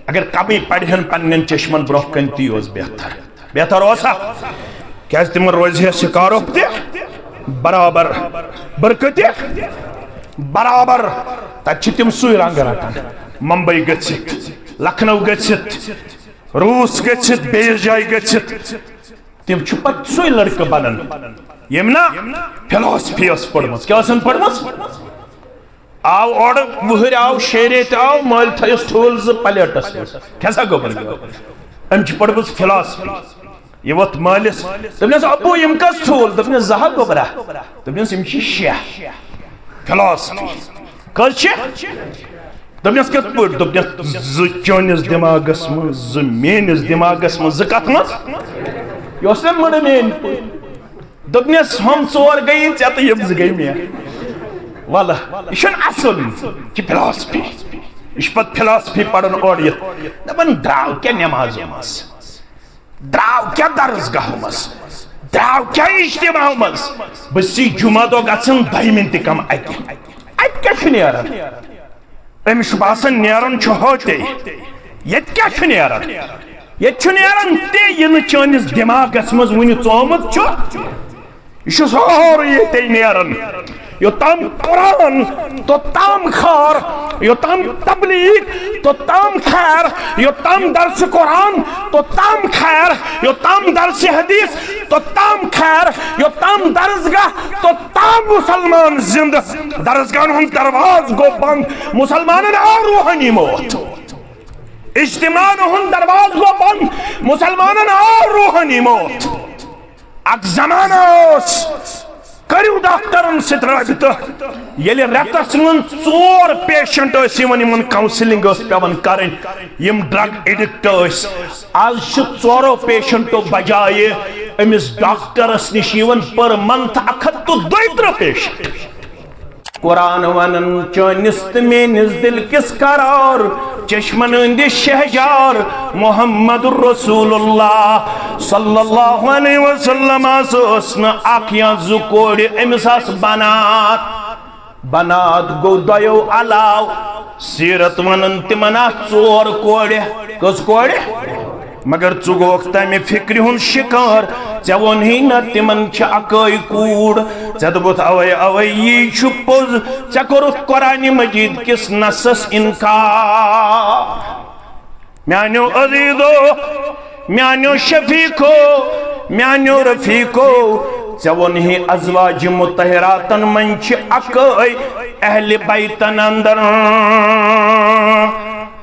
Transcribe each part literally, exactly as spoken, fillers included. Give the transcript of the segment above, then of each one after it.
اگر کمٕے پرِہن پننٮ۪ن چشمن برونٛہہ کنہِ، تی اوس بہتر۔ بہتر اوسا؟ کیازِ تِمن روزِ ہے سکارُک تہِ برابر، برقعہٕ تہِ برابر۔ تتہِ چھِ تِم سُے رنگ رٹان، ممبئی گٔژھِتھ، لکھنؤ گٔژھِتھ، روٗس گٔژھِتھ، بیٚیِس جایہِ گٔژھِتھ۔ تِم چھِ پتہٕ سُے لڑکہٕ بنان، ییٚمۍ نا فلاسفی ٲس پٔرمٕژ۔ کیٛاہ ٲسن پٔرمٕژ؟ آو اورٕ وُہٕرۍ، آو شیٚیہِ ریٚتۍ، آو، مٲلۍ تھٲیِس ٹھوٗل زٕ پلیٹس منٛز، کھٮ۪سا گوٚبر گوٚبر؟ أمۍ چھِ پٔرمٕژ فلاسفی۔ یہِ ووٚتھ مٲلِس، دوٚپنس، "ابو، یِم کٔژ ٹھوٗل؟" دوٚپنس، "زٕ ہا گوٚبرا۔" دوٚپنس، "یِم چھِ شےٚ۔" فلاسفی۔ کٔژ چھِ؟ دوٚپنس، "کِتھ پٲٹھۍ؟" دوٚپنس، "زٕ چٲنِس دٮ۪ماغس منٛز، زٕ میٲنِس دٮ۪ماغس منٛز، زٕ کتھ منٛز؟" یہِ اوس مےٚ مٔڑٕ میٲنۍ پٲٹھۍ۔ دوٚپنس، "ہُم ژور گٔیی ژےٚ تہٕ یِم زٕ گٔے مےٚ۔" ولہٕ، یہِ چھُنہٕ اصل، یہِ چھِ فلاسفی۔ یہِ چھُ پتہٕ فلاسفی پران اورٕ یِتھ۔ دپان، درٛاو کیٛاہ نمازو منٛز؟ درٛاو کیٛاہ درسگاہو منٛز؟ درٛاو کیٛاہ اجتماعو منٛز؟ بہٕ چھُس جمعہ دۄہ گژھان دۄیہِ مِنٹہِ کم اَتہِ۔ اَتہِ کیٛاہ چھُ نیران؟ أمِس چھُ باسان، نیران چھُ ہوتے۔ ییٚتہِ کیٛاہ چھُ نیران؟ ییٚتہِ چھُ نیران تہِ، یہِ نہٕ چٲنِس دٮ۪ماغس منٛز وُنہِ ژومُت چھُ۔ یہِ چھُ سورُے ییٚتے نیران۔ یوٚتام قرآن، توٚتام خار، یوٚتام تبلیغ، توٚتام خیر، یوٚتام درس قرآن، توٚتام خیر، یوٚتام درس حدیث، توٚتام خیر، یوٚتام درسگاہ، توٚتام مسلمان زندٕ۔ درسگاہن ہُنٛد دروازٕ گوٚو بنٛد، مسلمانن آو روحٲنی موت۔ اجتماعن ہُنٛد دروازٕ گوٚو بنٛد، مسلمانن آو روحٲنی موت۔ اکھ زمانہٕ اوس، کٔرِو ڈاکٹرن سۭتۍ رٲبطہٕ۔ ییٚلہِ رٮ۪تس منٛز ژور پیشنٹ ٲسۍ یِوان، یِمن کاونسلنگ ٲس پٮ۪وان کرٕنۍ۔ یِم ڈرگ ایڈکٹ ٲسۍ، آز چھِ ژورو پیشنٹو بجایہِ أمِس ڈاکٹرس نِش یِوان پر منتھ اکھ ہتھ تہٕ دۄیہِ ترٕٛہ پیشنٹ۔ قرآن ونان، چٲنِس تہٕ میٲنِس دِل کِس قرار، چشمن ہٕنٛدِ شہجار محمد رسول اللہ صلی اللہ علیہ وسلم۔ ٲس نہٕ اکھ یا زٕ کورِ، أمِس آسہٕ بنات۔ بنات گوٚو دۄیو علاوٕ۔ سیرت ونان، تِمن آسہٕ ژور کورِ۔ کٔژ کورِ؟ مگر ژٕ گوکھ تمہِ فکرِ ہُنٛد شکار، ژےٚ ووٚنہٕے نہ تِمن چھِ اکٲے کوٗر۔ ژےٚ دوٚپُتھ، اوے اوے یی چھُ پوٚز، ژےٚ کوٚرُتھ قرآنِ مجیٖد کِس نصس انکار۔ میانیو عزیزو، میانیو شفیقو، میانیو رفیقو، ژےٚ ووٚنہٕے ازواج مطہراتن منٛز چھِ اکٲے اہلِ بیتن اندر۔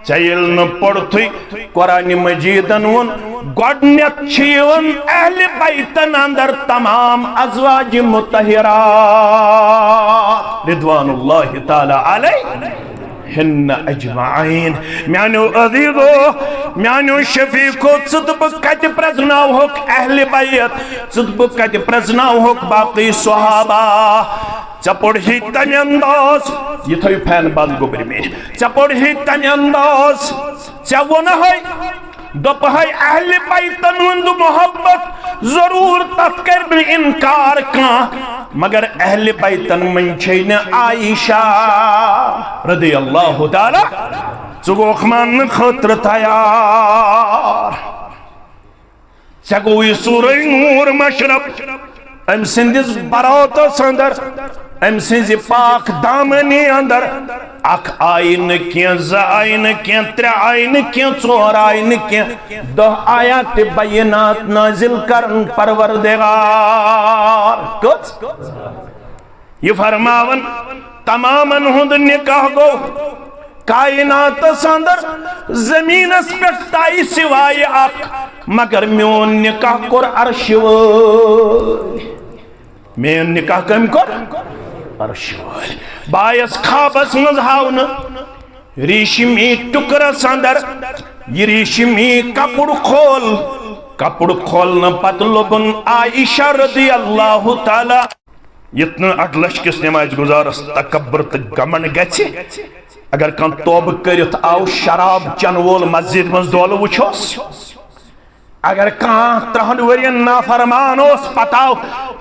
ژےٚ ییٚلہِ نہٕ پوٚرتھٕے قرآنِ مجیٖدن ووٚن، گۄڈٕنٮ۪تھ چھِ یِوان اہلِ بیتن اندر تمام ازواج مطہرات رضوان اللہ تعالیٰ علیہن اجمعین۔ میانیو عزیزو، میانیو شفیقو، ژٕ تہٕ بہٕ کتہِ پرزناوہوکھ اہلِ بیت؟ ژٕ تہٕ بہٕ کتہِ پرزناوہوکھ باقٕے صحابہ؟ ژےٚ پوٚرہی تمہِ انداز، یہِ تھٲیِو فین بند گوٚبرۍ مےٚ، ژےٚ پوٚرہی تمہِ انداز، ژےٚ ووٚنہے، دوٚپہے اہلِ بیتن ہُنٛد محبت ضروٗر، تتھ کرِ نہٕ انکار کانٛہہ، مگر اہلِ بیتن منٛز چھے نہٕ عائشہ رضی اللہ تعالیٰ، ژٕ گوکھ ماننہٕ خٲطرٕ تیار۔ ژےٚ گوٚوُے سورہ نور مشرف، أمۍ سٕنٛدِس براتس اندر، أمۍ سٕنٛزِ پاک دامنی اندر اکھ آیہِ نہٕ کینٛہہ، زٕ آیہِ نہٕ کینٛہہ، ترٛےٚ آیہِ نہٕ کینٛہہ، ژور آیہِ نہٕ کینٛہہ، دَہ آیاتِ بینات نازل کرن پروردگار۔ کٔژ؟ یہِ فرماوان، تمامن ہُنٛد نکاح گوٚو کائناتس اندر، زمینس پٮ۪ٹھ تۄہہِ سوائے اکھ، مگر میون نکاح کوٚر عرشہِ وٲلۍ۔ میون نکاح کٔمۍ کوٚر؟ عرشہِ وٲلۍ۔ بہٕ آیس خوابس منٛز ہاونہٕ ریشمی ٹُکرس اندر، یہِ ریشمی کپُر کھول۔ کپُر کھولنہٕ پتہٕ لوٚبُن عائشہ رضی اللہ تعالیٰ۔ یُتھ نہٕ اَڑٕ لَچھ کِس نماز گزارس تکبر تہٕ گمنڈ گژھِ، اگر کانٛہہ توبہٕ کٔرِتھ آو شراب چٮ۪ن وول مسجد منٛز دولہٕ وٕچھوس، اگر کانٛہہ ترٛہَن ؤرین نافرمان اوس، پتہٕ آو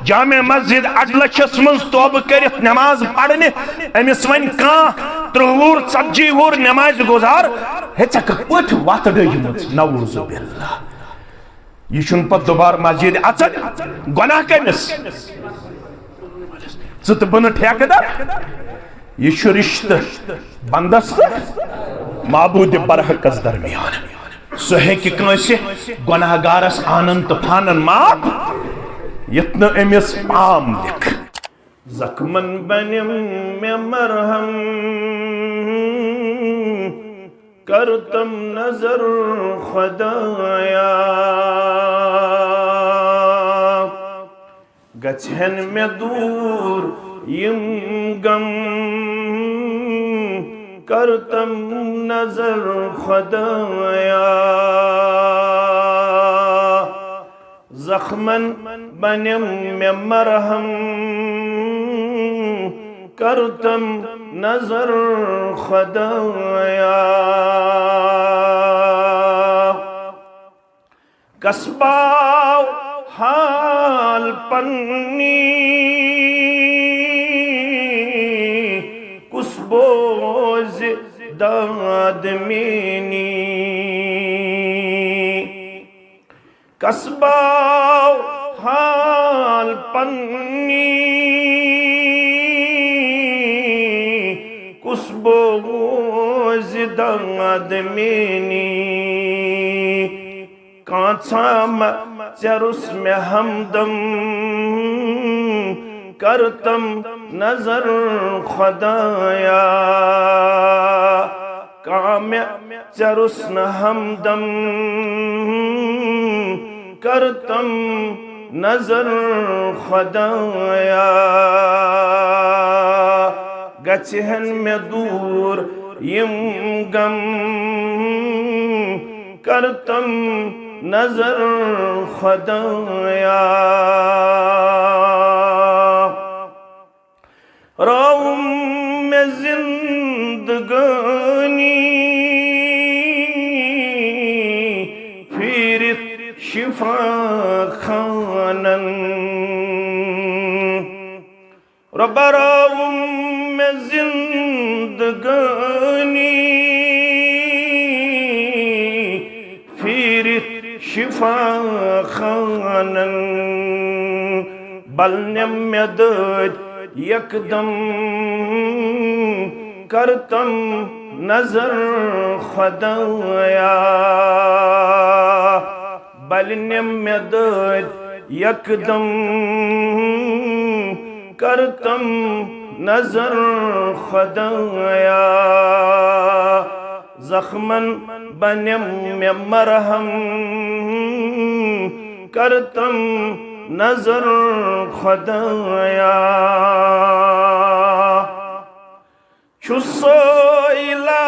جامع مسجد اَڑٕ لَچھس منٛز توبہٕ کٔرِتھ نماز پرنہِ، أمِس وَنہِ کانٛہہ، ترٕٛہ وُہُر، ژتجی وُہُر نمازِ گُزار، ہے، ژےٚ کِتھ پٲٹھۍ وَتھ ڈٔجمٕژ؟ نعوذ باللہ۔ یہِ چھُنہٕ پتہٕ دُبارٕ مسجد اژان۔ گۄناہ کٔمِس؟ ژٕ تہٕ بہٕ نہٕ ٹھیکہٕ دار۔ یہِ چھُ رشتہٕ بندس تہٕ معبود برحقس درمیان۔ سُہ ہیٚکہِ کٲنٛسہِ گۄناہ گارس آنن طوفانن معاف، یتھ نہٕ أمِس پام لیکھ۔ زخمن بنیم مےٚ مرہم، کرتم نظر خدایا۔ گژھن مےٚ دوٗر یِم غم، کرتم نظر خدایا۔ زخمن بنیم مےٚ مرہم، کرتم نظر خدایا۔ کس باو حال پننی، کُس بوزِ داد میٛٲنی؟ کس باو حال پننی، کُس بوزِ داد میٛٲنی؟ کانٛژھا ما ژےٚ روٚس مےٚ ہمدم، کرتم نظر خدایا۔ کانٛہہ مےٚ ژےٚ روٚس نہٕ ہمدم، کرتم نظر خدایا۔ گژھِ ہن مےٚ دوٗر یِم غم، کرتم نظر خدایا۔ راوُم مےٚ زندگٲنی پھیٖرِتھ شفا خانن۔ رۄبا راوُم مےٚ زندگٲنی پھیٖرِتھ شفا خانن۔ بل نِم مےٚ دٲدۍ یکدم، کرتم نظر خدایا۔ بل نِم مےٚ دٲدۍ یکدم، کرتم نظر خدایا۔ زخمن بنِم مےٚ مرہم، کرتم نظر خدایا۔ چھُ سٲیلہ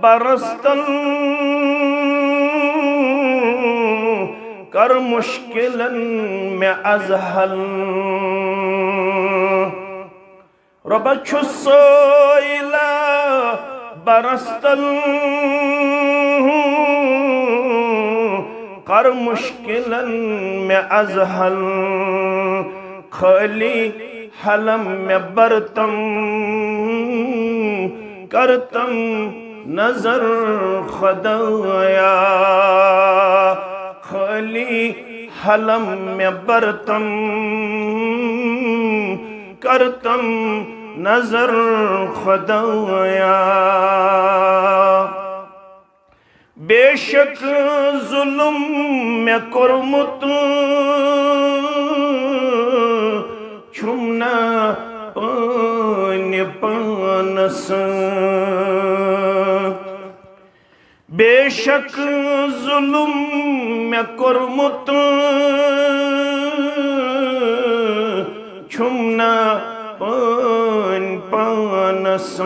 برستن کر مشکلن مےٚ از حل۔ رۄبا چھُ سٲیلہ برستن کر مشکلن مےٚ از حل۔ خٲلی حلم مےٚ برتم، کرتم نظر خدایا۔ خٲلی حلم مےٚ برتم، کرتم نظر خدایا۔ بے شک ظلم مےٚ کوٚرمُت چھُم نہ پٲنۍ پانس۔ بے شک ظلم مےٚ کوٚرمُت چھُم نہ پٲنۍ پانس،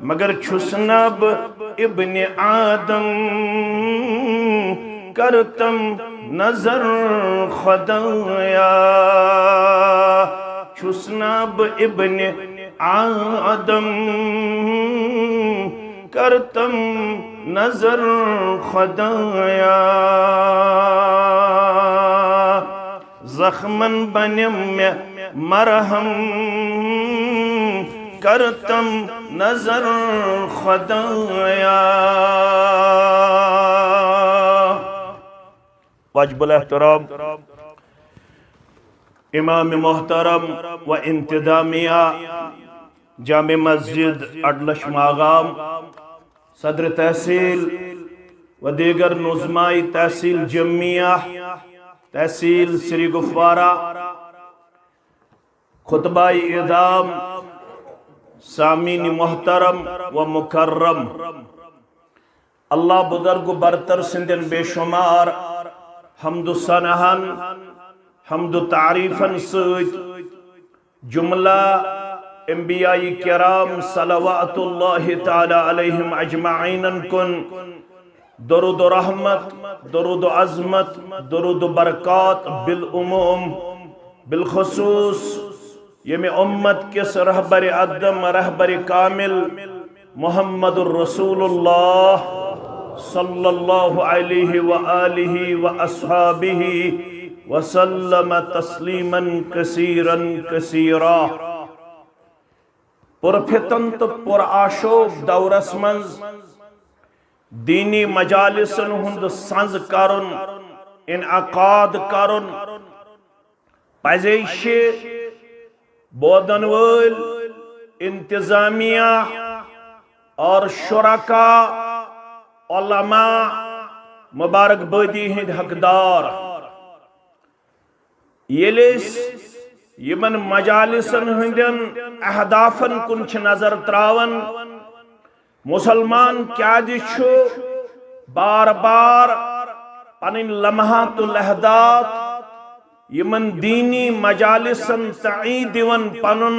مگر چھُس نہ بہٕ ابن آدم، کرتم نظر خدایا۔ چھُس نہ بہٕ ابن آدم، کرتم نظر خدایا۔ زخمن بنِم مےٚ مرہم، کرتم نظر خدایا۔ واجب الاحترام امام محترم و انتظامیہ جامع مسجد اڈلش ماغام، صدر تحصیل و دیگر نظمائی تحصیل جمیہ، تحصیل سری گفوارہ، خطبہ اعظام، سامعین محترم و مکرم، اللہ بزرگ و برتر سندین بے شمار حمد و ثناہن، حمد و تعریفن سۭتۍ جملہ انبیاء کرام صلوات اللہ تعالی علیہم اجمعینن کن درود و رحمت، درود و عظمت، درود و برکات بالعموم، بالخصوص ییٚمہِ امت کِس رہبر اعظم، رہبر کامل محمد رسول اللہ صلی اللہ علیہ و آلہ و اصحابہ وسلم تسلیما کثیرا کثیرا۔ پرفتن تہٕ پرآشوب دورس منٛز دینی مجالسن ہُنٛد سنز کرُن، انعقاد کرُن، پزے چھِ بودن وٲلۍ، انتظامیہ اور شرکا، علماء مبارک بٲدی ہٕنٛدۍ حقدار۔ ییٚلہِ أسۍ یِمن مجالسن ہٕنٛدٮ۪ن اہدافن کُن چھِ نظر تراوان، مسلمان کیازِ چھُ بار بار پنٕنۍ لمحات و لحظات یِمن دینی مجالسن تعیین دِوان، پنُن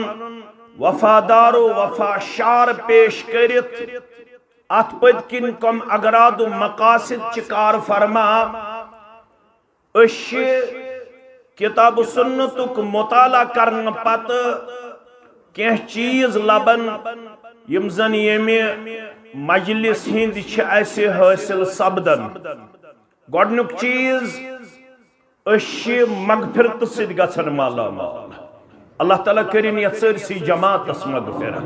وفادار و وفا شعار پیش کٔرِتھ، اتھ پٔتۍ کِنۍ کم اغراض و مقاصد چھِ کار فرما؟ أسۍ چھِ کتاب و سنتُک مطالعہ کرنہٕ پتہٕ کینٛہہ چیز لبان، یِم زن ییٚمہِ مجلس ہٕنٛدۍ چھِ اسہِ حٲصِل سپدان۔ گۄڈٕنیُک چیز، أسۍ چھِ مغفرتہٕ سۭتۍ گژھان مالا مال۔ اللہ تعالیٰ کٔرِن یتھ سٲرسٕے جماعتس مغفرت،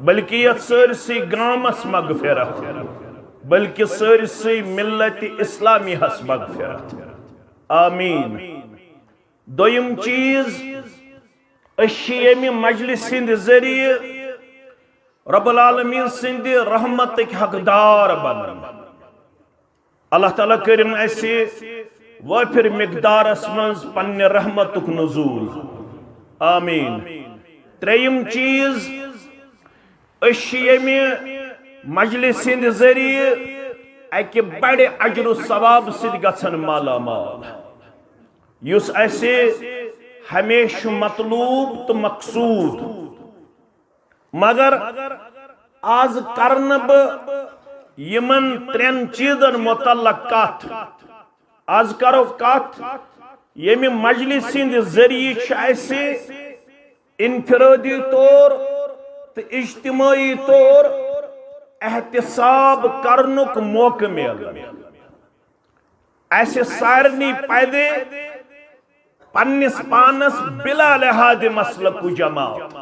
بلکہ یتھ سٲرسٕے گامس مغفرت، بلکہ سٲرسٕے ملت اسلامی ہس مغفرت۔ آمین۔ دوٚیِم چیز، أسۍ چھِ ییٚمہِ مجلس ہٕنٛدِ ذٔریعہٕ رب العالمین سٕنٛدِ رحمتٕکۍ حقدار بنان۔ اللہ تعالیٰ کٔرِن اسہِ وٲفر مقدارس منٛز پننہِ رحمتُک نزول۔ آمین۔ ترٛیٚیِم چیز، أسۍ چھِ ییٚمہِ مجلس ہٕنٛدِ ذٔریعہٕ اکہِ بڑِ اجر و ثواب سۭتۍ گژھان مالا مال، یُس اسہِ ہمیشہٕ مطلوب تہٕ مقصود۔ مگر آز کرٕ نہٕ بہٕ یِمن ترٛٮ۪ن چیزن متعلق کتھ۔ آز کرو کتھ، ییٚمہِ مجلس ہٕنٛدِ ذٔریعہٕ چھُ اسہِ انفرادی طور تہٕ اجتماعی طور احتساب کرنُک موقعہٕ میلان۔ اسہِ سارنٕے پزِ پننِس پانس بلا لحاظ مسلک و جماعت،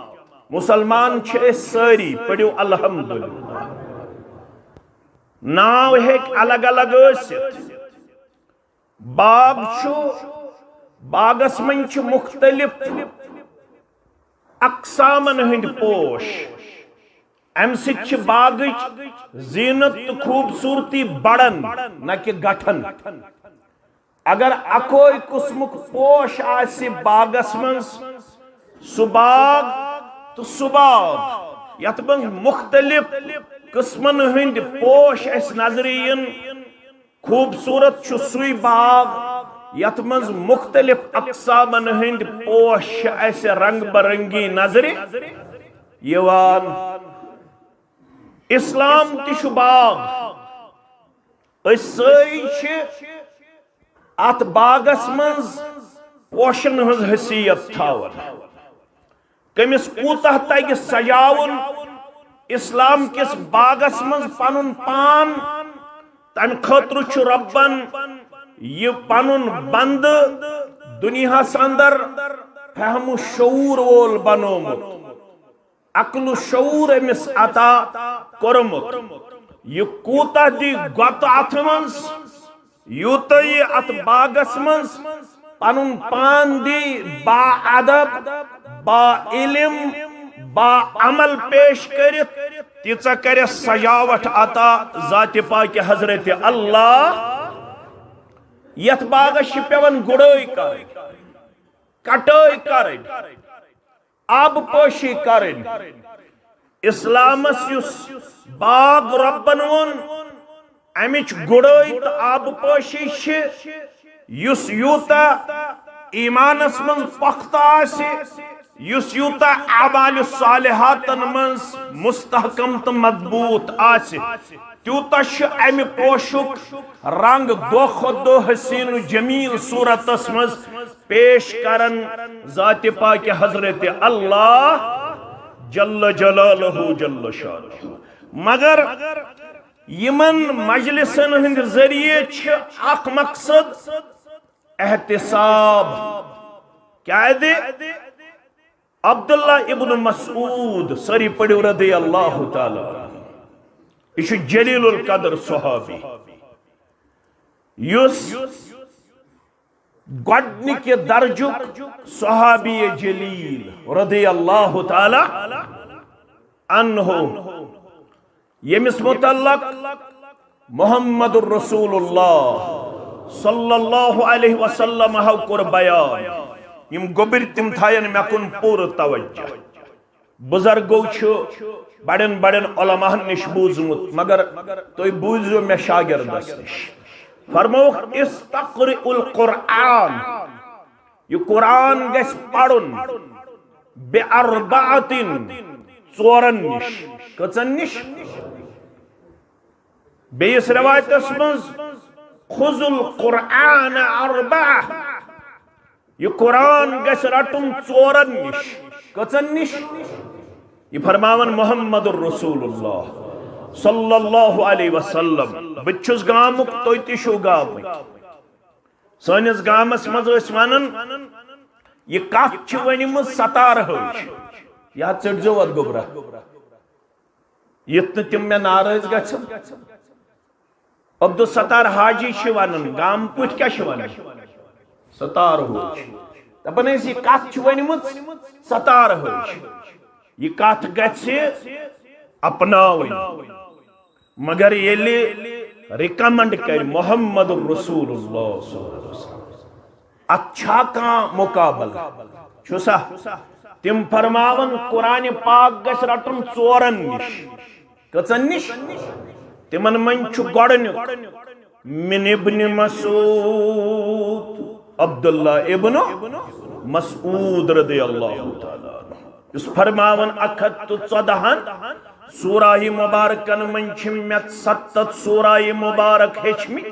مسلمان چھِ أسۍ سٲری، پٔرِو الحمدللہ۔ ناو ہیٚکہِ الگ الگ ٲسِتھ۔ باغ چھُ، باغس منٛز چھِ مختلف اقسامن ہٕنٛدۍ پوش۔ امہِ سۭتۍ چھِ باغٕچ زینت تہٕ خوبصورتی بڑان، نہ کہ گٹھان۔ اگر اکوے قٕسمُک پوش آسہِ باغس منٛز، سُہ باغ تہٕ سُہ باغ یتھ منٛز مختلف قٕسمن ہٕنٛدۍ پوش اسہِ نظرِ یِن، خوبصورت چھُ سُے باغ یتھ منٛز مختلف اقسامن ہٕنٛدۍ پوش چھِ اسہِ رنگ برنگی نظرِ یِوان۔ اسلام تہِ چھُ باغ۔ أسۍ سٲری چھِ اتھ باغس منٛز پوشن ہٕنٛز حیثیت تھاوان۔ کٔمِس کوٗتاہ تگہِ سجاوُن اسلام کِس باغس منٛز پنُن پان، تمہِ خٲطرٕ چھُ رۄبن یہِ پنُن بندٕ دُنیاہس اندر فہم و شعور وول بنومُت۔ عقل و شعور أمِس عطا کوٚرمُت، یہِ کوٗتاہ دی گۄتہٕ اَتھ منٛز، یوٗتاہ یہِ اَتھ باغس منٛز پنُن پان دی با ادب، با علم، با عمل پیش کٔرِتھ، تیٖژاہ کرٮ۪س سجاوٹ عطا ذاتِ پاکِ حضرت اللہ۔ یتھ باغس چھِ پٮ۪وان گُڑٲے کرٕنۍ، کٹٲے کرٕنۍ، آبہٕ پٲشی کرٕنۍ۔ اسلامس یُس باغ رۄبن ووٚن، امِچ گُڑٲے تہٕ آبہٕ پٲشی چھِ، یُس یوٗتاہ ایمانس منٛز پۄختہٕ آسہِ، یُس یوٗتاہ اعمال صالحاتن منٛز مستحکم تہٕ مضبوط آسہِ، تیوٗتاہ چھُ امہِ پوشُک رنگ دۄہ کھۄتہٕ دۄہ حسین و جمیل صورتس منٛز پیش کرن ذاتِ پاکِ حضرت اللہ جل جلالہ جل شانہ۔ مگر یمن مجلسن ہند ذریعہ چھ اکھ مقصد، احتساب۔ کیازِ؟ عبداللہ ابن مسعود، سٲری پٔرِو رضی اللہ تعالیٰ عنہ۔ یہِ چھُ جلیل القدر صحابی، یُس گۄڈنِکہِ درجُک صحابی جلیل رضی اللہ تعالیٰ عنہ، ییٚمِس متعلق محمد رسول اللہ صلی اللہ علیہ وسلم ہو کوٚر بیان۔ یِم گوٚبٕرۍ تِم تھاین مےٚ کُن پوٗرٕ توجہ۔ بزرگو چھُ بڑٮ۪ن بڑٮ۪ن علماہن نِش بوٗزمُت، مگر تُہۍ بوٗزِو مےٚ شاگردس نِش۔ فرمووُکھ، "استقرئ القرآن"، یہِ قرآن گژھِ پرُن، "بِأَرْبَعَةٍ"، ژورن نِش۔ کٔژن نِش؟ بیٚیِس رِوایتس منٛز، "خذ القرآن أَرْبَعَةً"، یہِ قرآن گژھِ رٹُن ژورن نِش۔ کٔژن نِش؟ یہِ فرماون محمد رسول اللہ صلی اللہ علیہ وسلم۔ بہٕ تہِ چھُس گامُک، تُہۍ تہِ چھِو گامٕکۍ۔ سٲنِس گامس منٛز ٲسۍ ونان، "یہِ کتھ چھِ ؤنمٕژ ستارہٕچ"۔ یا ژٔٹۍزیو اتھ گوٚبرا، یُتھ نہٕ تِم مےٚ ناراض گژھن۔ عبدالستار حاجی چھِ ونان، گام پٲٹھۍ کیٛاہ چھِ ونان؟ ستارہٕچ۔ دپان ٲسۍ، "یہِ کتھ چھِ ؤنمٕژ ستارہٕچ، یہِ کتھ گژھِ اپناوٕنۍ"۔ مگر ییٚلہِ recommend کرِ محمد رسول اللہ صلی اللہ علیہ وسلم، اتھ چھا کانٛہہ مقابلہٕ؟ چھُ سا؟ تِم فرماون، قرآن پاک گژھِ رٹُن ژورن نِش۔ کٔژن نِش؟ تِمن منٛز چھُ گۄڈٕنیُک من ابن مسعود، عبداللہ ابن مسعود رضی اللہ تعالیٰ عنہ، یُس فرماون، اکھ ہتھ تہٕ ژۄدہن سورہ مبارکن منٛز چھِ مےٚ ستتھ سورہ مبارک ہیٚچھمٕتۍ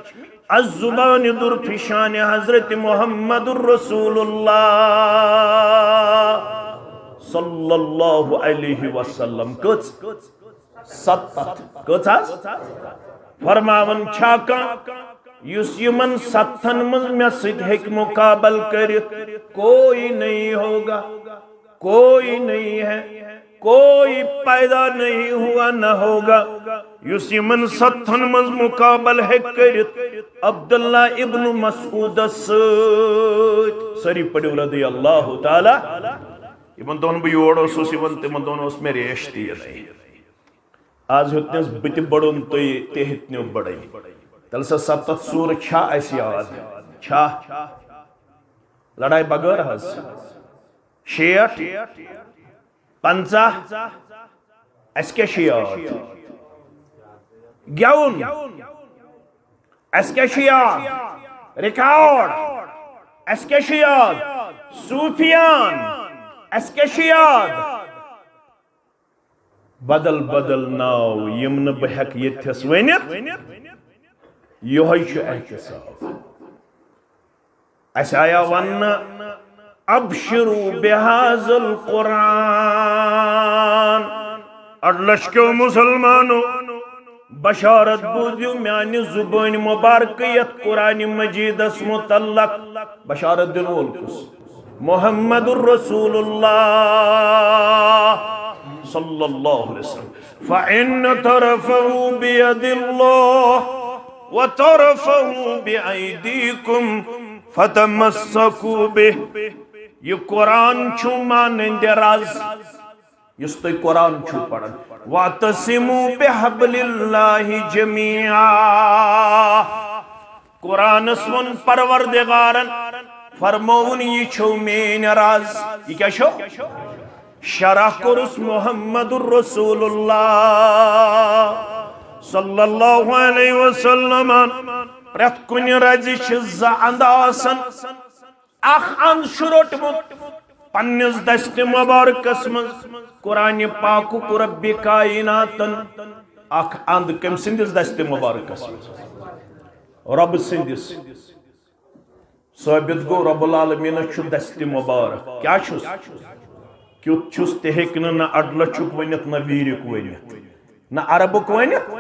از زبان درفشان حضرت محمد رسول اللہ صلی اللہ علیہ وسلم۔ کٔژ؟ ستتھ۔ کٔژ حظ؟ فرماون، چھا کانٛہہ یُس یِمن ستتھن منٛز مےٚ سۭتۍ ہیٚکہِ مقابلہٕ کٔرِتھ؟ کوئی نہیں ہوگا، کوئی نہیں ہے، کوئی پیدا نہیں ہوا نہ ہوگا۔ یُس یِمن ستتھن منٛز مقابلہٕ ہیٚکہِ کٔرِتھ عبداللہ ابن مسعودس سۭتۍ۔ سٲری پٔرِو رضی اللہ تعالیٰ۔ یِمن دۄہن بہٕ یور اوسُس یِوان، تِمن دۄہن اوس مےٚ ریش تہِ یِنٕے۔ آز ہیوٚتنَس بہٕ تہِ بڑُن، تُہۍ تہِ ہیٚتنو بڑٕنۍ۔ تیٚلہِ سا ستتھ سورٕ چھا اَسہِ یاد؟ چھا؟ لڑاے بغٲر حظ۔ شیٹھ، پنژاہ، اَسہِ کیٛاہ چھُ یاد؟ گٮ۪وُن، اَسہِ کیٛاہ چھُ یاد؟ ریکارڈ، اَسہِ کیٛاہ چھُ یاد؟ صوٗفیان، اَسہِ کیٛاہ چھُ یاد؟ بدل بدل ناو، یِم نہٕ بہٕ ہٮ۪کہٕ ییٚتھس ؤنِتھ، یِہوٚے چھُ احتساب۔ اَسہِ آیا وننہٕ، "ابشروا بہذا القرآن"، اَڑ لچھ کیو مسلمانو، بشارت بوٗزِو میانہِ زُبٲنۍ مبارکہٕ یَتھ قرآنِ مجیدس متعلق۔ بشارت دِنہٕ وول کُس؟ محمد رسول اللہ صلی اللہ علیہ وسلم۔ فإن طرفه بيد الله وطرفه بأيديكم فتمسكوا به۔ یہ قرآن چھو مانند رز، یُس تُہۍ قرآن چھو پران۔ واعتصموا بحبل الله جميعا۔ قرآنس ووٚن پروردگارن، فرمووُن، یہِ چھو میٲنۍ رز۔ یہِ کیٛاہ چھو؟ شرح کوٚرُس محمد رسول اللہ صلی اللہ علیہ وسلم۔ پرٛٮ۪تھ کُنہِ رزِ چھِ زٕ اندٕ آسان۔ اکھ اند چھُ روٚٹمُت پننِس دستِ مبارکس منٛز قرآنِ پاکُک ربِ کائناتن۔ اکھ اند کٔمۍ سٕنٛدِس دستِ مبارکس منٛز؟ رۄبہٕ سٕنٛدِس۔ ثٲبت گوٚو، رب العالمینس چھُ دستِ مبارک۔ کیٛاہ چھُس؟ کیُتھ چھُس، تہِ ہیٚکہِ نہٕ نہ اڈلچھُک ؤنِتھ، نہ ویٖرِک ؤنِتھ، نہ عربُک ؤنِتھ،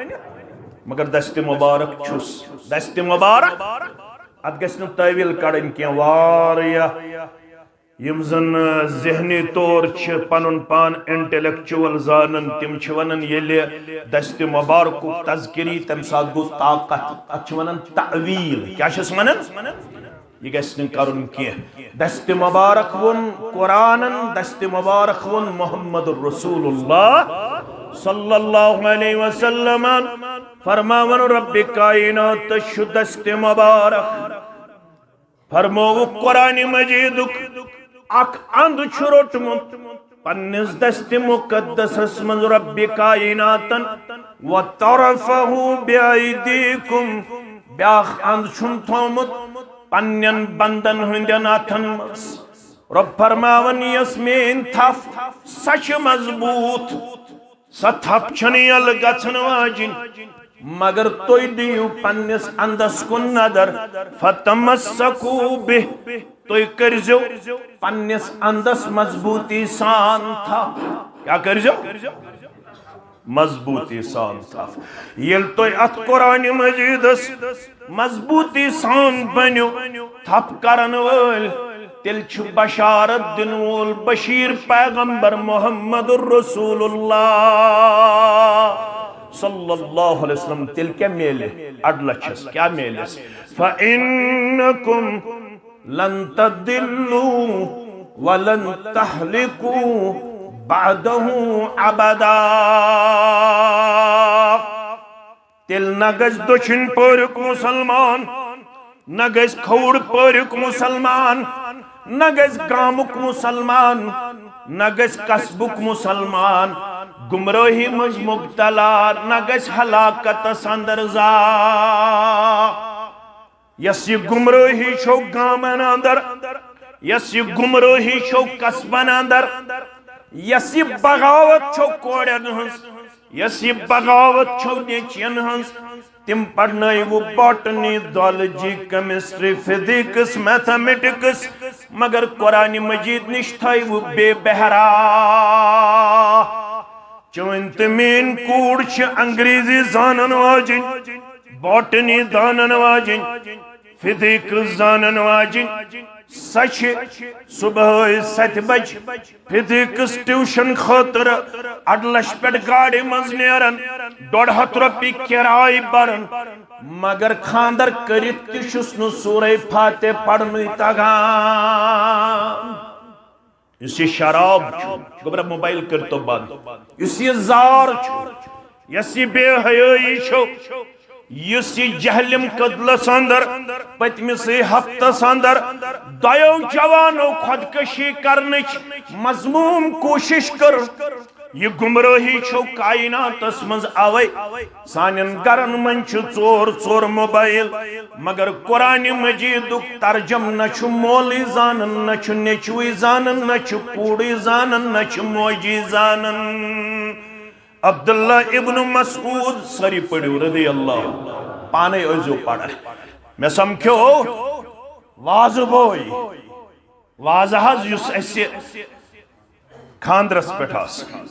مگر دستِ مبارک چھُس۔ دستِ مبارک، اتھ گژھِ نہٕ تٲویٖل کڑٕنۍ کینٛہہ۔ واریاہ یِم زن ذہنی طور چھِ پنُن پان انٹلیکچوئل زانان، تِم چھِ ونان، ییٚلہِ دستِ مبارکُک تذکر یی، تمہِ ساتہٕ گوٚو طاقت۔ اتھ چھِ ونان تأویٖل۔ کیٛاہ چھِس ونان؟ یہِ گژھِ نہٕ کرُن کینٛہہ۔ دستِ مبارک ووٚن قرآنن، دستِ مبارک ووٚن محمد رسول اللہ صلی اللہ علیہ وسلم۔ فرماوان، ربِ کائناتس چھُ دستِ مبارک۔ فرمووُکھ قرآنِ مجیدُک اکھ اند چھُ روٚٹمُت پننِس دستِ مقدسس منٛز ربِ کائناتن، وطرفه بأيديكم، بیاکھ اند چھُن تھوومُت پننٮ۪ن بندن ہٕنٛدٮ۪ن اتھن منٛز۔ رب فرماوان، یۄس میٲنۍ تھپھ، سۄ چھِ مضبوط، سۄ تھپھ چھنہٕ یلہٕ گژھن واجِنۍ، مگر تُہۍ دِیِو پننِس اندس کُن نظر، فتمسکوا بہ، تُہۍ کٔرزیو پننِس اندس مضبوٗطی سان تھپھ۔ کیٛاہ کٔرزیو؟ مضبوٗطی سان تھپھ۔ ییٚلہِ تُہۍ اتھ قرآنِ مجیدس مضبوٗطی سان بٔنِو تھپھ کرن وٲلۍ، تیٚلہِ چھُ بشارت دِنہٕ وول بشیٖر پیغمبر محمد رسول اللہ صلی اللہ علیہ وسلم۔ تیٚلہِ کیٛاہ میلہِ اڈلچھس؟ کیٛاہ میلٮ۪س؟ فإنکم لن تضلوا ولن تهلكوا بعده أبدا۔ تیٚلہِ نہ گژھِ دٔچھِنۍ پوریُک مُسلمان، نہ گژھِ کھووُر پوریُک مُسلمان، نہ گژھِ گامُک مُسلمان، نہ گژھِ قصبُک مُسلمان گمرٲہی منٛز مبتلا، نہ گژھِ ہلاکتس اندر زا۔ یۄس یہِ گمرٲہی چھو گامن اندر، یۄس یہِ گمرٲہی چھو قصبن اندر، یۄس یہِ بغاوت چھو کورٮ۪ن ہٕنٛز، یۄس یہِ بغاوت چھو نیچین ہٕنٛز، تِم پرنٲیوٕ botany, zoology, chemistry, physics, mathematics, مگر قرآنِ مجید نِش تھٲیوٕ بے بہرا۔ چٲنۍ تہٕ میٲنۍ کوٗر چھِ انگریزی زانن واجِنۍ، باٹنی زانن واجِنۍ، فزکس زانن واجِنۍ۔ سۄ چھِ صبحٲے ستہِ بجہِ فزکس ٹیوشن خٲطرٕ اڈلچھ پٮ۪ٹھ گاڑِ منٛز نیران، ڈۄڈ ہتھ رۄپیہِ کرایہِ بران، مگر خانٛدر کٔرِتھ تہِ چھُس نہٕ سورہ فاتح پرنُے تگان۔ یُس یہِ شراب چھُ، گوٚبرا موبایل کٔرۍتو بنٛد۔ یُس یہِ زار چھُ، یۄس یہِ بے حیٲیی چھو، یُس یہِ جہلم کدلس اندر پٔتمِسٕے ہفتس اندر دۄیو جوانو خودکشی کرنٕچ مذموم کوٗشش کٔر، یہِ گمرٲہی چھو کائناتس منٛز اوے۔ سانٮ۪ن گرن منٛز چھِ ژور ژور موبایل، مگر قرآنِ مجیدُک ترجم نہ چھُ مولٕے زانان، نہ چھُ نیچوٕے زانان، نہ چھُ کوٗرٕے زانان، نہ چھُ موجی زانان۔ عبداللہ ابن مسعود، سٲری پٔرِو رضی اللہ، پانے ٲسۍزیو پران۔ مےٚ سمکھیو وازٕ بوے، وازٕ حظ یُس اَسہِ خانٛدرس پٮ۪ٹھ آسان۔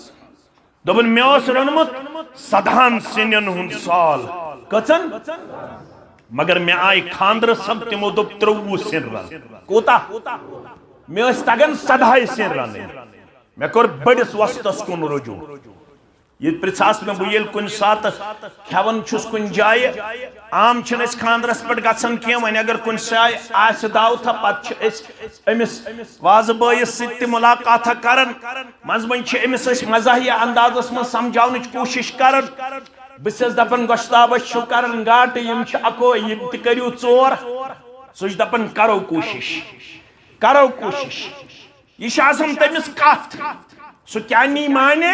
دوٚپُن، مےٚ اوس روٚنمُت سدہن سِنٮ۪ن ہُنٛد سال۔ کٔژن؟ مگر مےٚ آیہِ خانٛدرس سب، تِمو دوٚپ، ترٛۆوُہ سِنۍ رَن۔ کوٗتاہ؟ مےٚ ٲسۍ تگان سدہے سِنۍ رَنٕنۍ۔ مےٚ کوٚر بٔڑِس وۄستَس کُن رجوع۔ یہِ پرٛژھاس مےٚ، بہٕ ییٚلہِ کُنہِ ساتہٕ کھٮ۪وان چھُس کُنہِ جایہِ، عام چھِنہٕ أسۍ خانٛدرَس پٮ۪ٹھ گژھان کینٛہہ، وۄنۍ اگر کُنہِ جایہِ آسہِ دعوتھا، پَتہٕ چھِ أسۍ أمِس وازٕ بٲیِس سۭتۍ تہِ مُلاقاتھا کران۔ منٛزٕ منٛزٕ چھِ أمِس أسۍ مزاحیہ اندازَس منٛز سمجھاونٕچ کوٗشِش کران۔ بہٕ چھَس دَپان، "گۄشتابَس چھُو کران گاٹہٕ، یِم چھِ اَکوے، یِم تہِ کٔرِو ژور۔" سُہ چھُ دَپان، "کرو کوٗشِش، کرو کوٗشِش۔" یہِ چھِ آسان تٔمِس کَتھ۔ سُہ کیٛاہ نی مانے،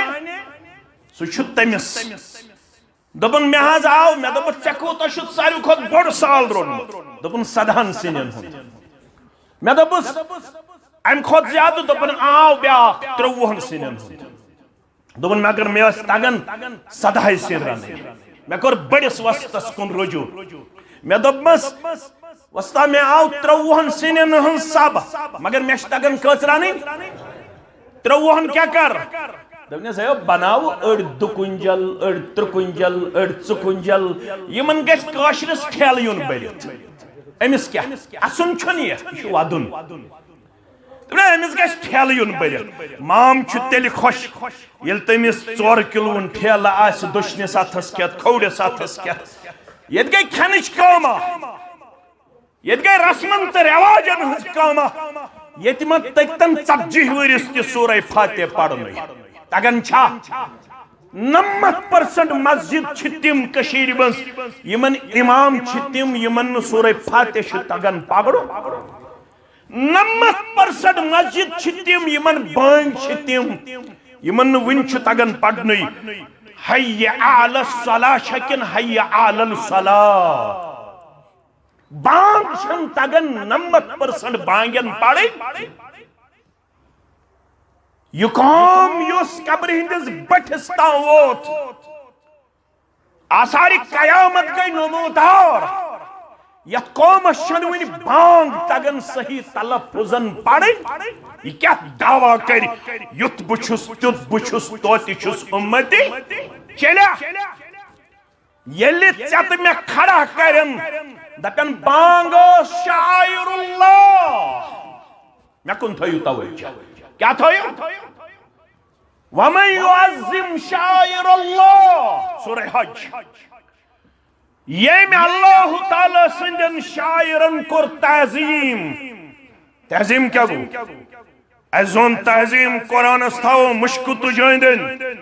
سُہ چھُ تٔمِس۔ دوٚپُن، "مےٚ حظ آو۔" مےٚ دوٚپُس، "ژےٚ کوٗتاہ چھُتھ ساروی کھۄتہٕ بوٚڑ سال روٚنمُت؟" دوٚپُن، "سدہن سِنٮ۪ن ہُنٛد۔" مےٚ دوٚپُس، "اَمہِ کھۄتہٕ زیادٕ؟" دوٚپُن، "آو بیٛاکھ، ترٛۆوُہن سِنٮ۪ن ہُنٛد۔" دوٚپُن، "مگر مےٚ ٲسۍ تَگان سدہے سِنۍ رَنٕنۍ۔" مےٚ کوٚر بٔڑِس وۄستَس کُن رجوع۔ مےٚ دوٚپمَس، "وۄستا، مےٚ آو ترٛۆوُہن سِنٮ۪ن ہٕنٛز سَب، مگر مےٚ چھِ تَگان کٔژ رَنٕنۍ؟ ترٛۆوُہن کیٛاہ کَر؟" دوٚپنَس، "ہے، بَناوٕ أڑۍ دُکُنجل، أڑۍ ترٛکُنجل، أڑۍ ژُکُنجل، یِمَن گژھِ کٲشرِس ٹھیلہٕ یُن بٔرِتھ۔ أمِس کیٛاہ؟ اَسُن چھُنہٕ یہِ، یہِ چھُ وَدُن۔" دوٚپُن، "أمِس گژھِ ٹھیلہٕ یُن بٔرِتھ۔" مام چھُ تیٚلہِ خۄش، ییٚلہِ تٔمِس ژور کِلوُن ٹھیلہٕ آسہِ دٔچھنِس اَتھس کٮ۪تھ، کھوورِس اَتھس کٮ۪تھ۔ ییٚتہِ گٔے کھٮ۪نٕچ کٲما، ییٚتہِ گٔے رسمن تہٕ رٮ۪واجن ہٕنٛز کٲما۔ ییٚتہِ ما تٔکۍتن ژتجی ؤرِس تہِ سورہ فاتح پرنُے؟ تگان چھا؟ نَمَتھ پٔرسنٹ مسجد چھِ تِم کٔشیٖرِ منٛز، یِمن امام چھِ تِم، یِمن نہٕ سورہ فاتح چھُ تگان پرُن۔ نَمَتھ پٔرسنٹ مسجد چھِ تِم، یِمن بٲنۍ چھِ تِم، یِمن نہٕ وُنہِ چھُ تگان پرنُے۔ حی علی الصلاح چھا کِنہٕ حی علی الفلاح؟ بانگ چھنہٕ تگان نَمَتھ پٔرسنٹ بانگن پرٕنۍ۔ یہِ قوم یُس قبرِ ہٕنٛدِس بٔٹھِس تام ووت، آثارِ قیامت گٔے نمودار۔ یتھ قومس چھنہٕ وُنہِ بانگ تگان صحیح تلفظن پرٕنۍ، یہِ کیٛاہ دعویٰ کرِ، "یُتھ بہٕ چھُس، تیُتھ بہٕ چھُس، توتہِ چھُس اُمتی"؟ چلیا۔ ییٚلہِ ژےٚ تہٕ مےٚ کھڑا کرن، دپن، "بانگ ٲس شعائر اللہ"، مےٚ کُن تھٲیِو توجہ۔ کیٛاہ تھٲیِو؟ "ومن یعظم شعائر اللہ"، سورہ حج۔ ییٚمۍ اللہ تعالیٰ سٕنٛدٮ۪ن شاعرن کوٚر تعظیم۔ تعظیم کیٛاہ گوٚو؟ اَسہِ زون تعظیم قرآنس تھاوو مُشکہٕ تُجہِ أنٛدۍ أنٛدۍ۔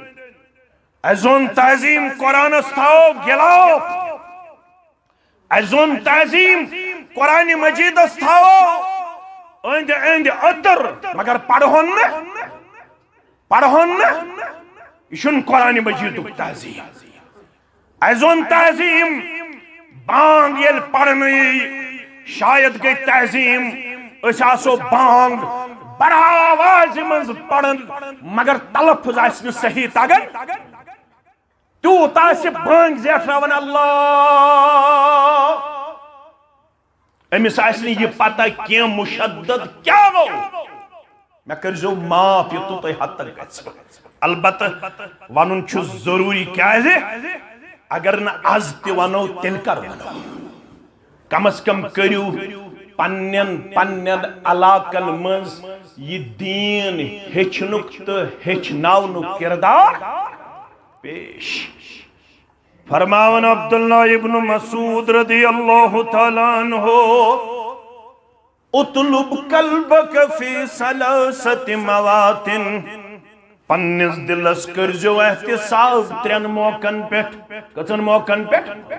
اَسہِ زون تعظیم قرآنس تھاوو گِلاف۔ اَسہِ زون تعظیم قرآنِ مجیدس تھاوو أنٛدۍ أنٛدۍ عطر، مگر پرہون نہٕ، پرہون نہٕ۔ یہِ چھُنہٕ قرآنِ مجیدُک تعظیم۔ اَسہِ زون تعظیم بانگ ییٚلہِ پرنہٕ یی، شاید گٔے تعظیم، أسۍ آسو بانگ بڑٕ آوازِ منٛز پران، مگر تلفظ آسہِ نہٕ صحیح تگان۔ تیوٗت آسہِ بانگ زیٹھراوان اللہ، أمِس آسہِ نہٕ یہِ پتہ کینٛہہ مُشدد کیٛاہ گوٚو۔ مےٚ کٔرۍزیو معاف، یوٚتُن تۄہہِ حد تک گژھِ۔ البتہ ونُن چھُ ضروٗری، کیٛازِ اگر نہٕ از تہِ ونو، تیٚلہِ کر ونو؟ کم از کم کٔرِو پننٮ۪ن پننٮ۪ن علاقن منٛز یہِ دیٖن ہیٚچھنُک تہٕ ہیٚچھناونُک کردار پیش۔ فرماوان عبداللہ ابن مسعود رضی اللہ تعالیٰ عنہ، "اطلب قلبک فی ثلاثت مواطن"، پننِس دلس کٔرزیو احتساب ترٛٮ۪ن موقعن پٮ۪ٹھ۔ کٔژن موقعن پٮ۪ٹھ؟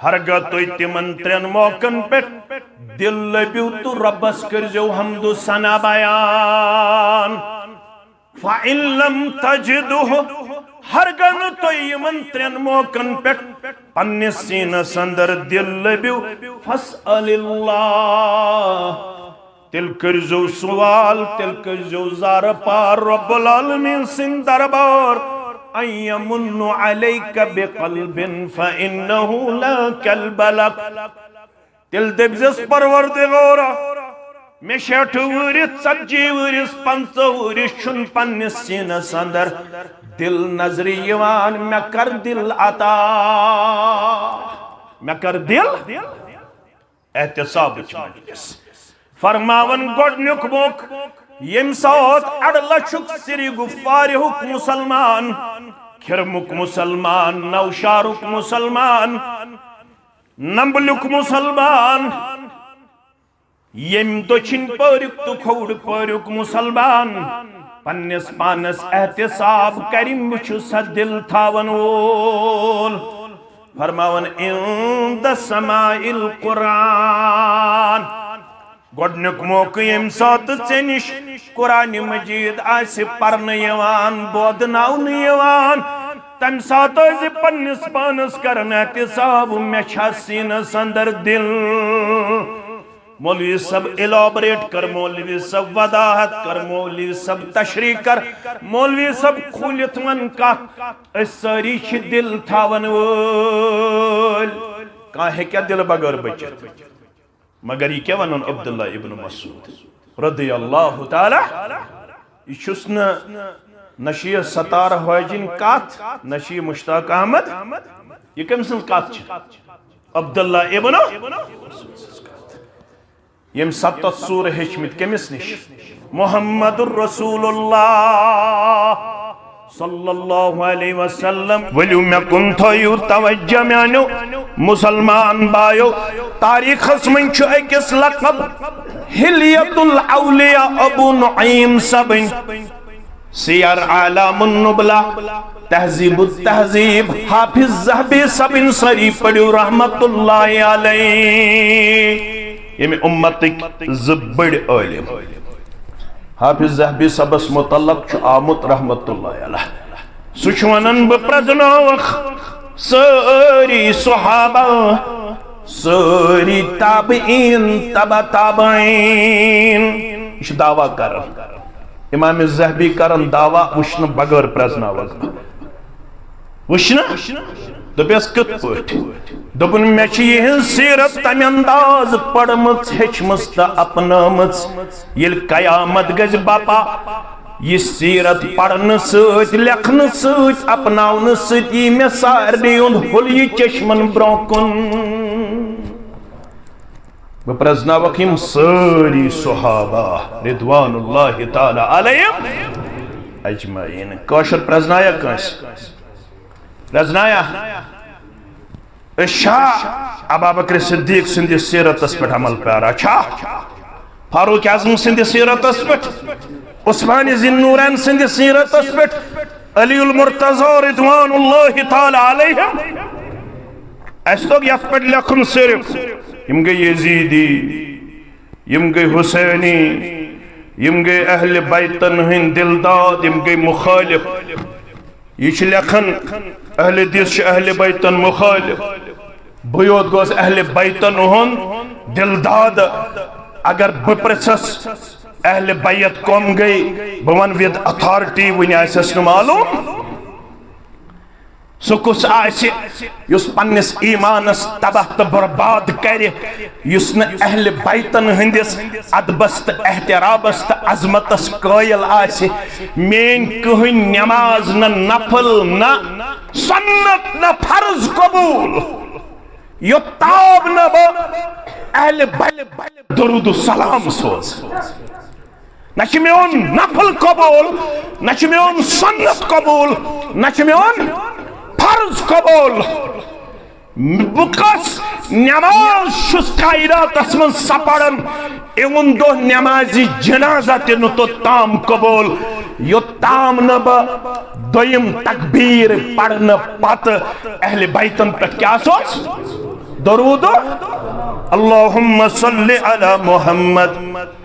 ہرگاہ تُہۍ تِمن ترٛٮ۪ن موقعن پٮ۪ٹھ دل لٔبِو تہٕ رۄبس کٔرزیو حمد و ثنا بیان۔ فَإِن لَمْ تَجِدْهُ، ہرگاہ نہٕ تُہۍ یِمن ترٛٮ۪ن موقعن پٮ۪ٹھ پننِس سیٖنس اندر دِل لٔبِو، فَاسْأَلِ اللَّهَ، تیٚلہِ کٔرۍزیو سوال، تیٚلہِ کٔرۍزیو زارٕ پار رب العالمین سٕنٛدِ دربار، أَن يَمُنَّ عَلَيْكَ بِقَلْبٍ فَإِنَّهُ لَا قَلْبَ لَكَ۔ تیٚلہِ دٔپزٮ۪س، پروردگارا، مےٚ شیٹھٕ وُہرِس، ژتجی وُہرِس، پنٛژاہ وُہرِس چھُنہٕ پننِس سیٖنس اندر دِل نظرِ یِوان، مےٚ کر دِل عطا، مےٚ کر دِل۔ احتسابٕچ مجلس۔ فرماوان گۄڈٕنیُک موقعہٕ، ییٚمہِ ساتہٕ اَڑٕ لَچھُک سری گُفارِہُک مُسلمان، کھِرمُک مُسلمان، نوشارُک مُسلمان، نمبلُک مُسلمان، ییٚمہِ دٔچھِنۍ پٲریُک تہٕ کھووُر پٲریُک مُسلمان پننِس پانس احتساب کرِ، مےٚ چھُ سا دِل تھاون وول۔ فرماوان، عند سماع القرآن، گۄڈنیُک موقعہٕ ییٚمہِ ساتہٕ ژےٚ نِش قرآن مجید آسہِ پرنہٕ یِوان، بوزناونہٕ یِوان، تمہِ ساتہٕ ٲسۍ زِ پننِس پانس کران احتساب، مےٚ چھا سیٖنس اندر دِل؟ مولوی صٲب elaborate کر، مولوی صٲب وضاحت کر، مولوی صٲب تشریح کر، مولوی صٲب کھوٗلِتھ ون کتھ۔ أسۍ سٲری چھِ دِل تھاون وٲلۍ۔ کانٛہہ ہیٚکیٛاہ دِلہٕ بغٲر بٔچِتھ؟ مگر یہِ کیٛاہ ونُن عبداللہ ابن مسعود رضی اللہ تعالیٰ؟ یہِ چھُس نہٕ، نہ چھِ یہِ ستار حاجِن کتھ، نہ چھِ یہِ مشتاق احمد۔ یہِ کٔمۍ سٕنٛز کتھ چھِ؟ عبداللہ ابن مسعود سٕنٛز کتھ۔ ییٚمۍ ستتھ سورٕ ہیٚچھمٕتۍ کٔمِس نِش؟ محمد رسول اللہ صلی اللہ علیہ وسلم۔ ؤلِو مےٚ کُن تھٲیِو توجہ میانیو مسلمان بایو۔ تاریخس منٛز چھُ أکِس لقب حلیت الاولیاء ابو نعیم صٲبٕنۍ۔ سیر اعلام النبلہ، تہذیب التہذیب، حافظ ذہبی صٲبٕنۍ سٲری پٔرِو رحمت اللہ علیہ۔ ییٚمہِ اُمتٕکۍ زٕ بٔڑۍ عٲلِم حافظ ذہبی صٲبس متعلق چھُ آمُت رحمت اللہ علیہ۔ سُہ چھُ ونان، بہٕ پرزناوکھ سٲری صحابہ، سٲری تابعین، تبع تابعین۔ یہِ چھُ دعویٰ کران۔ امام ذہبی کران دعویٰ وٕچھنہٕ بغٲر پرزناوکھ بہٕ۔ وٕچھنہٕ؟ دوٚپیس، کِتھ پٲٹھۍ؟ دوٚپُن، مےٚ چھِ یِہٕنٛز سیرت تَمہِ انداز پٔرمٕژ، ہیٚچھمٕژ تہٕ اپنٲومٕژ۔ ییٚلہِ قیامت گژھِ بپا، یہِ سیرت پرنہٕ سۭتۍ، لیکھنہٕ سۭتۍ، اپناونہٕ سۭتۍ یی مےٚ سارنٕے ہُنٛد حُلیہِ چشمن برٛونٛہہ کُن۔ بہٕ پرزناوکھ یِم سٲری صحابہ رضوان اللہ تعالیٰ علیہم اجمعین۔ کٲشُر پرزنایا کٲنٛسہِ؟ پرزنایا؟ أسۍ چھا ابابکر صدیق سٕنٛدِ سیرتس پٮ۪ٹھ عمل پیارا؟ چھا فاروق اعظم سٕنٛدِ سیرتس پٮ۪ٹھ، عثمان ذی النورین سٕنٛدِ سیرتس پٮ۪ٹھ، علی المرتضی رضوان اللہ تعالیٰ علیہم؟ اَسہِ توٚگ یَتھ پٮ۪ٹھ لیکھُن صرف، یِم گٔے یزیدی، یِم گٔے حسینی، یِم گٔے اہل بیتن ہٕنٛدۍ دِلداد، یِم گٔے مخالف۔ یہِ چھُ لیکھان، اہل حدیث چھِ اہل بیتن مخالف۔ بہٕ یوت گوس اہل بیتن ہُنٛد دِلداد۔ اگر بہٕ پرژھس، اہل بیت کم گٔے، بہٕ ونہٕ with authority، وُنہِ آسٮ۪س نہٕ معلوم۔ سُہ کُس آسہِ یُس پننِس ایمانس تباہ تہٕ برباد کرِ، یُس نہٕ اہل بیتن ہٕنٛدِس ادبس تہٕ احترامس تہٕ عظمتس قٲیل آسہِ؟ میٲنۍ کٕہٕنۍ نماز، نہ نفل، نہ سنت، نہ فرض قبول، یوٚتام نہٕ بہٕ اہل بیت درود و سلام سوز۔ نہ چھُ میون نفل قبول، نہ چھُ میون سنت قبول، نہ چھُ میون فرض قبول۔ بہٕ کۄس نماز چھُس کائناتس منٛز سپران، اِہُنٛد دۄہ نمازِ جنازہ تہِ نہٕ توٚتام قبول، یوٚتام نہٕ بہٕ دوٚیِم تکبیر پرنہٕ پتہٕ اہل بیتن پٮ۪ٹھ کیٛاہ سوز؟ درود۔ اللهم صل على محمد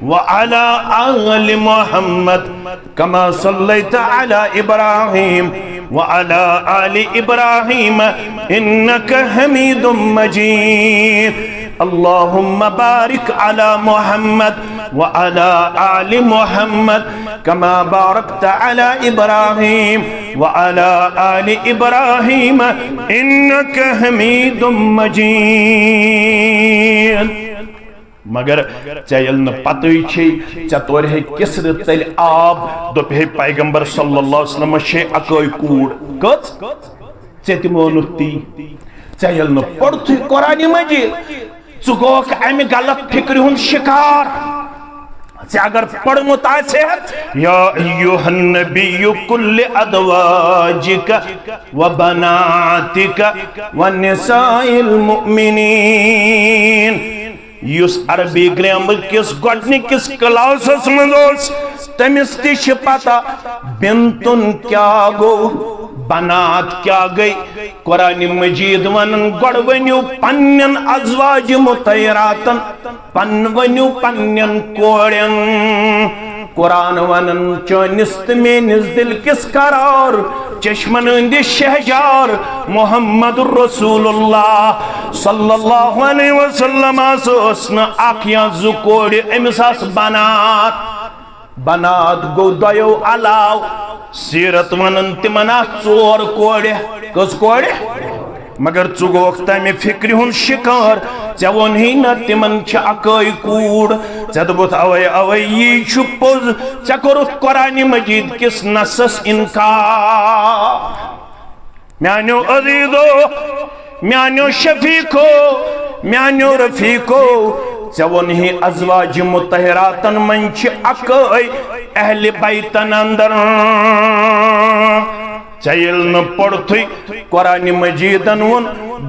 وعلى آل محمد كما صليت على إبراهيم وعلى آل إبراهيم إنك حميد مجيد. اللهم بارك على محمد وعلى آل محمد كما باركت على إبراهيم وعلى آل إبراهيم إنك حميد مجيد. مگر ژےٚ ییٚلہِ نہٕ پتہٕے چھے، ژےٚ تورِ ہے کِسرِ تلہِ آب، دوٚپہِ ہے پیغمبر صلی اللہ علیہ وسلمس چھے اکٲے کوٗر۔ کٔژ؟ ژےٚ تہِ مونُتھ تی۔ ژےٚ ییٚلہِ نہٕ پوٚرتھٕے قرآنِ مجید، ژٕ گوکھ امہِ غلط فکرِ ہُنٛد شکار۔ ژےٚ اگر پوٚرمُت آسہِ ہا، یا ایھا النبی قل لازواجک و بناتک و نساء المؤمنین۔ یُس عربی گرامر کِس گۄڈٕنِکِس کلاسس منٛز اوس، تٔمِس تہِ چھِ پتہ بنتن کیٛاہ گوٚو، بنات کیٛاہ گٔے۔ قرآن مجید ونان، گۄڈٕ ؤنِو پننٮ۪ن ازواج مطہراتن، پن ؤنِو پننٮ۪ن کورٮ۪ن۔ قرآن ونان، چٲنِس تہٕ میٲنِس دِل کِس قرار، چشمن ہٕنٛدِ شہجار محمد رسول اللہ صلی اللہ علیہ وسلم ٲس نہٕ اکھ یا زٕ کورِ، أمِس آسہٕ بنات۔ بنات گوٚو دۄیو علاوٕ۔ سیرت ونان، تِمن آسہٕ ژور کورِ۔ کٔژ کورِ؟ مگر ژٕ گوکھ تمہِ فکرِ ہُنٛد شکار، ژےٚ ووٚنہٕے نہ تِمن چھِ اکٲے کوٗر۔ ژےٚ دوٚپُتھ، اوے اوے یی چھُ پوٚز۔ ژےٚ کوٚرُتھ قرآن مجید کِس نصس انکار۔ میانیو عزیزو، میانیو شفیقو، میانیو رفیقو، ژےٚ ووٚنہٕے ازواج مطہراتن منٛز چھِ اکٲے اہل بیتن اندر۔ ژےٚ ییٚلہِ نہٕ پوٚرتھٕے قرآن مجیدن ووٚن،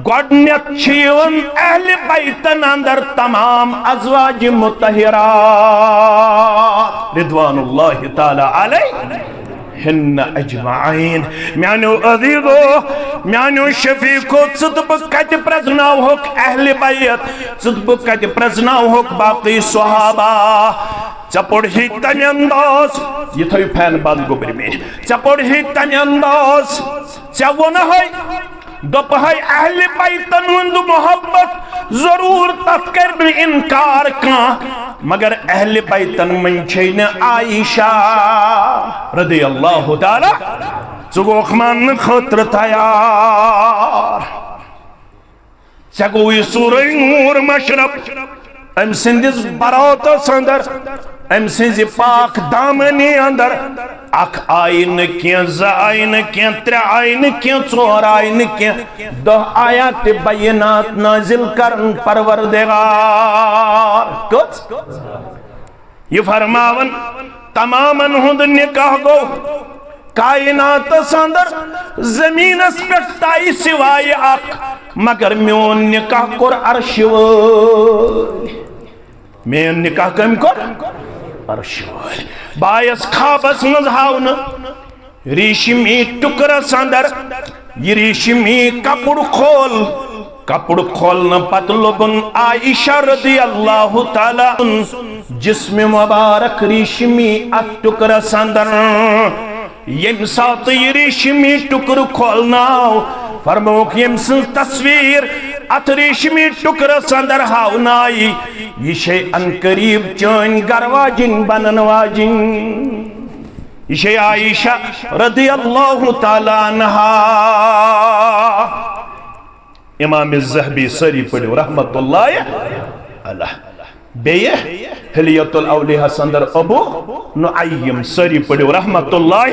گۄڈٕنٮ۪تھ چھِ یِوان اہل بیتن اندر تمام ازواج مطہرات رضوان اللہ تعالی علیہن اجمعین۔ میانیو عزیزو، میانیو شفیقو، ژٕ تہٕ بہٕ کتہِ پرزناوہوکھ اہل بیت؟ ژٕ تہٕ بہٕ کتہِ پرزناوہوکھ باقٕے صحابہ؟ ژےٚ پوٚرہٕے تمہِ انداز، یہِ تھٲیِو فین بند گوٚبرۍ میٖر، ژےٚ پوٚرہٕے تمہِ انداز، ژےٚ ووٚنہَے، دوٚپہَے اہل بیتن ہُنٛد محبت ضروٗر، تتھ کرِ نہٕ انکار کانٛہہ، مگر اہل بیتن منٛز چھے نہٕ عائشہ رضی اللہ تعالی، ژٕ گوکھ ماننہٕ خٲطرٕ تیار۔ ژےٚ گوٚوُے سورہ نور مشرف، أمۍ سٕنٛدِس براتس اندر، أمۍ سٕنٛزِ پاک دامنی اندر اکھ آیہِ نہٕ کینٛہہ، زٕ آیہِ نہٕ کینٛہہ، ترٛےٚ آیہِ نہٕ کینٛہہ، ژور آیہِ نہٕ کینٛہہ، دَہ آیات بینات نازل کرن پروردگار۔ کٔژ؟ یہِ فرماوان، تمامن ہُنٛد نکاح گوٚو کائناتس اندر، زمینس پٮ۪ٹھ تۄہہِ سوائے اکھ، مگر میون نکاح کوٚر عرشہِ وٲلۍ۔ میون نکاح کٔمۍ کوٚر؟ عرشہِ وٲلۍ۔ بہٕ آیس خوابس منٛز ہاونہٕ، ریشمی ٹُکرس اندر، یہِ ریشمی کپُر کھول۔ کپُر کھولنہٕ پتہٕ لوٚبُن عائشہ رضی اللہ تعالیٰ عنہ جسم مبارک ریشمی اتھ ٹُکرس اندر۔ ییٚمہِ ساتہٕ یہِ ریشمی ٹُکرٕ کھولناو، فرمووُکھ، ییٚمہِ سٕنٛز تصویر اتھ ریشمی ٹُکرس اندر ہاونایہِ، یہِ چھے عنقریب چٲنۍ گرٕ واجِنۍ بنن واجِنۍ۔ یہِ چھے عائشہ رضی اللہ تعالیٰ عنہا۔ امام الذہبی، سٲری پٔرِو رحمت اللہ علیہ۔ بیٚیہِ حلیۃ الاولیاء ہس اندر ابو نعیم، سٲری پٔرِو رحمت اللہ۔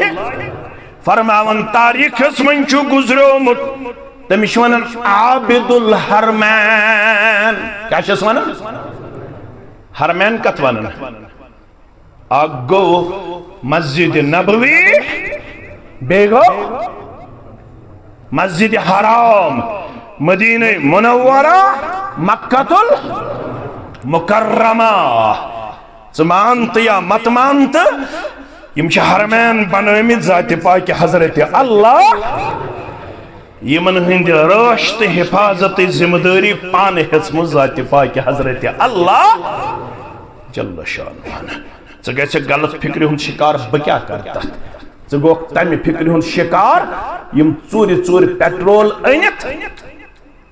فرماوان، تاریخس منٛز چھُ گُزریومُت، تٔمِس چھِ ونان عابد الحرمین۔ کیٛاہ چھِس ونان؟ حرمین کتھ ونان؟ اکھ گوٚو مسجد نبوی، بیٚیہِ گوٚو مسجد حرام، مدینہ منورہ، مکۃ المکرمہ۔ ژٕ مان تہٕ یا مت مان تہٕ، یِم چھِ حرمین بنٲومٕتۍ ذاتِ پاکِ حضرت اللہ۔ یِمن ہٕنٛدِ رٲچھ تہٕ حفاظتٕچ ذمہٕ دٲری پانہٕ ہیٚژمٕژ ذاتِ پاکِ حضرت اللہ جل شانہ۔ ژٕ گژھکھ غلط فکرِ ہُنٛد شکار، بہٕ کیٛاہ کرٕ تتھ؟ ژٕ گوکھ تمہِ فکرِ ہُنٛد شکار، یِم ژوٗرِ ژوٗرِ پیٹرول أنِتھ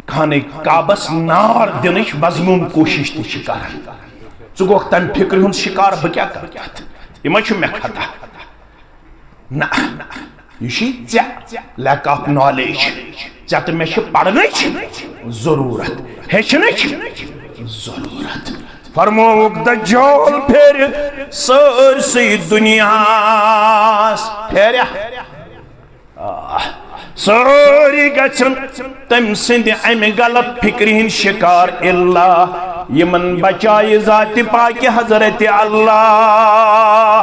خانہ کعبس نار دِنٕچ مذموم کوٗشش تہِ چھِ کران۔ ژٕ گوکھ تمہِ فکرِ ہُنٛد شکار، بہٕ کیٛاہ کرٕ تتھ؟ یہِ ما چھُ مےٚ خطا؟ نہ، یہِ چھُے ژےٚ lack of knowledge۔ ژےٚ تہٕ مےٚ چھِ پرنٕچ ضروٗرت، ہیٚچھنٕچ ضروٗرت۔ فرمووُکھ، دجال پھیرِ سٲرسٕے دُنیاہس پھیرِ۔ آ، سٲری گژھن تٔمۍ سٕنٛدِ امہِ غلط فکرِ ہٕنٛدۍ شکار۔ الا یِمن بچایہِ ذاتِ پاکہِ حضرت اللہ۔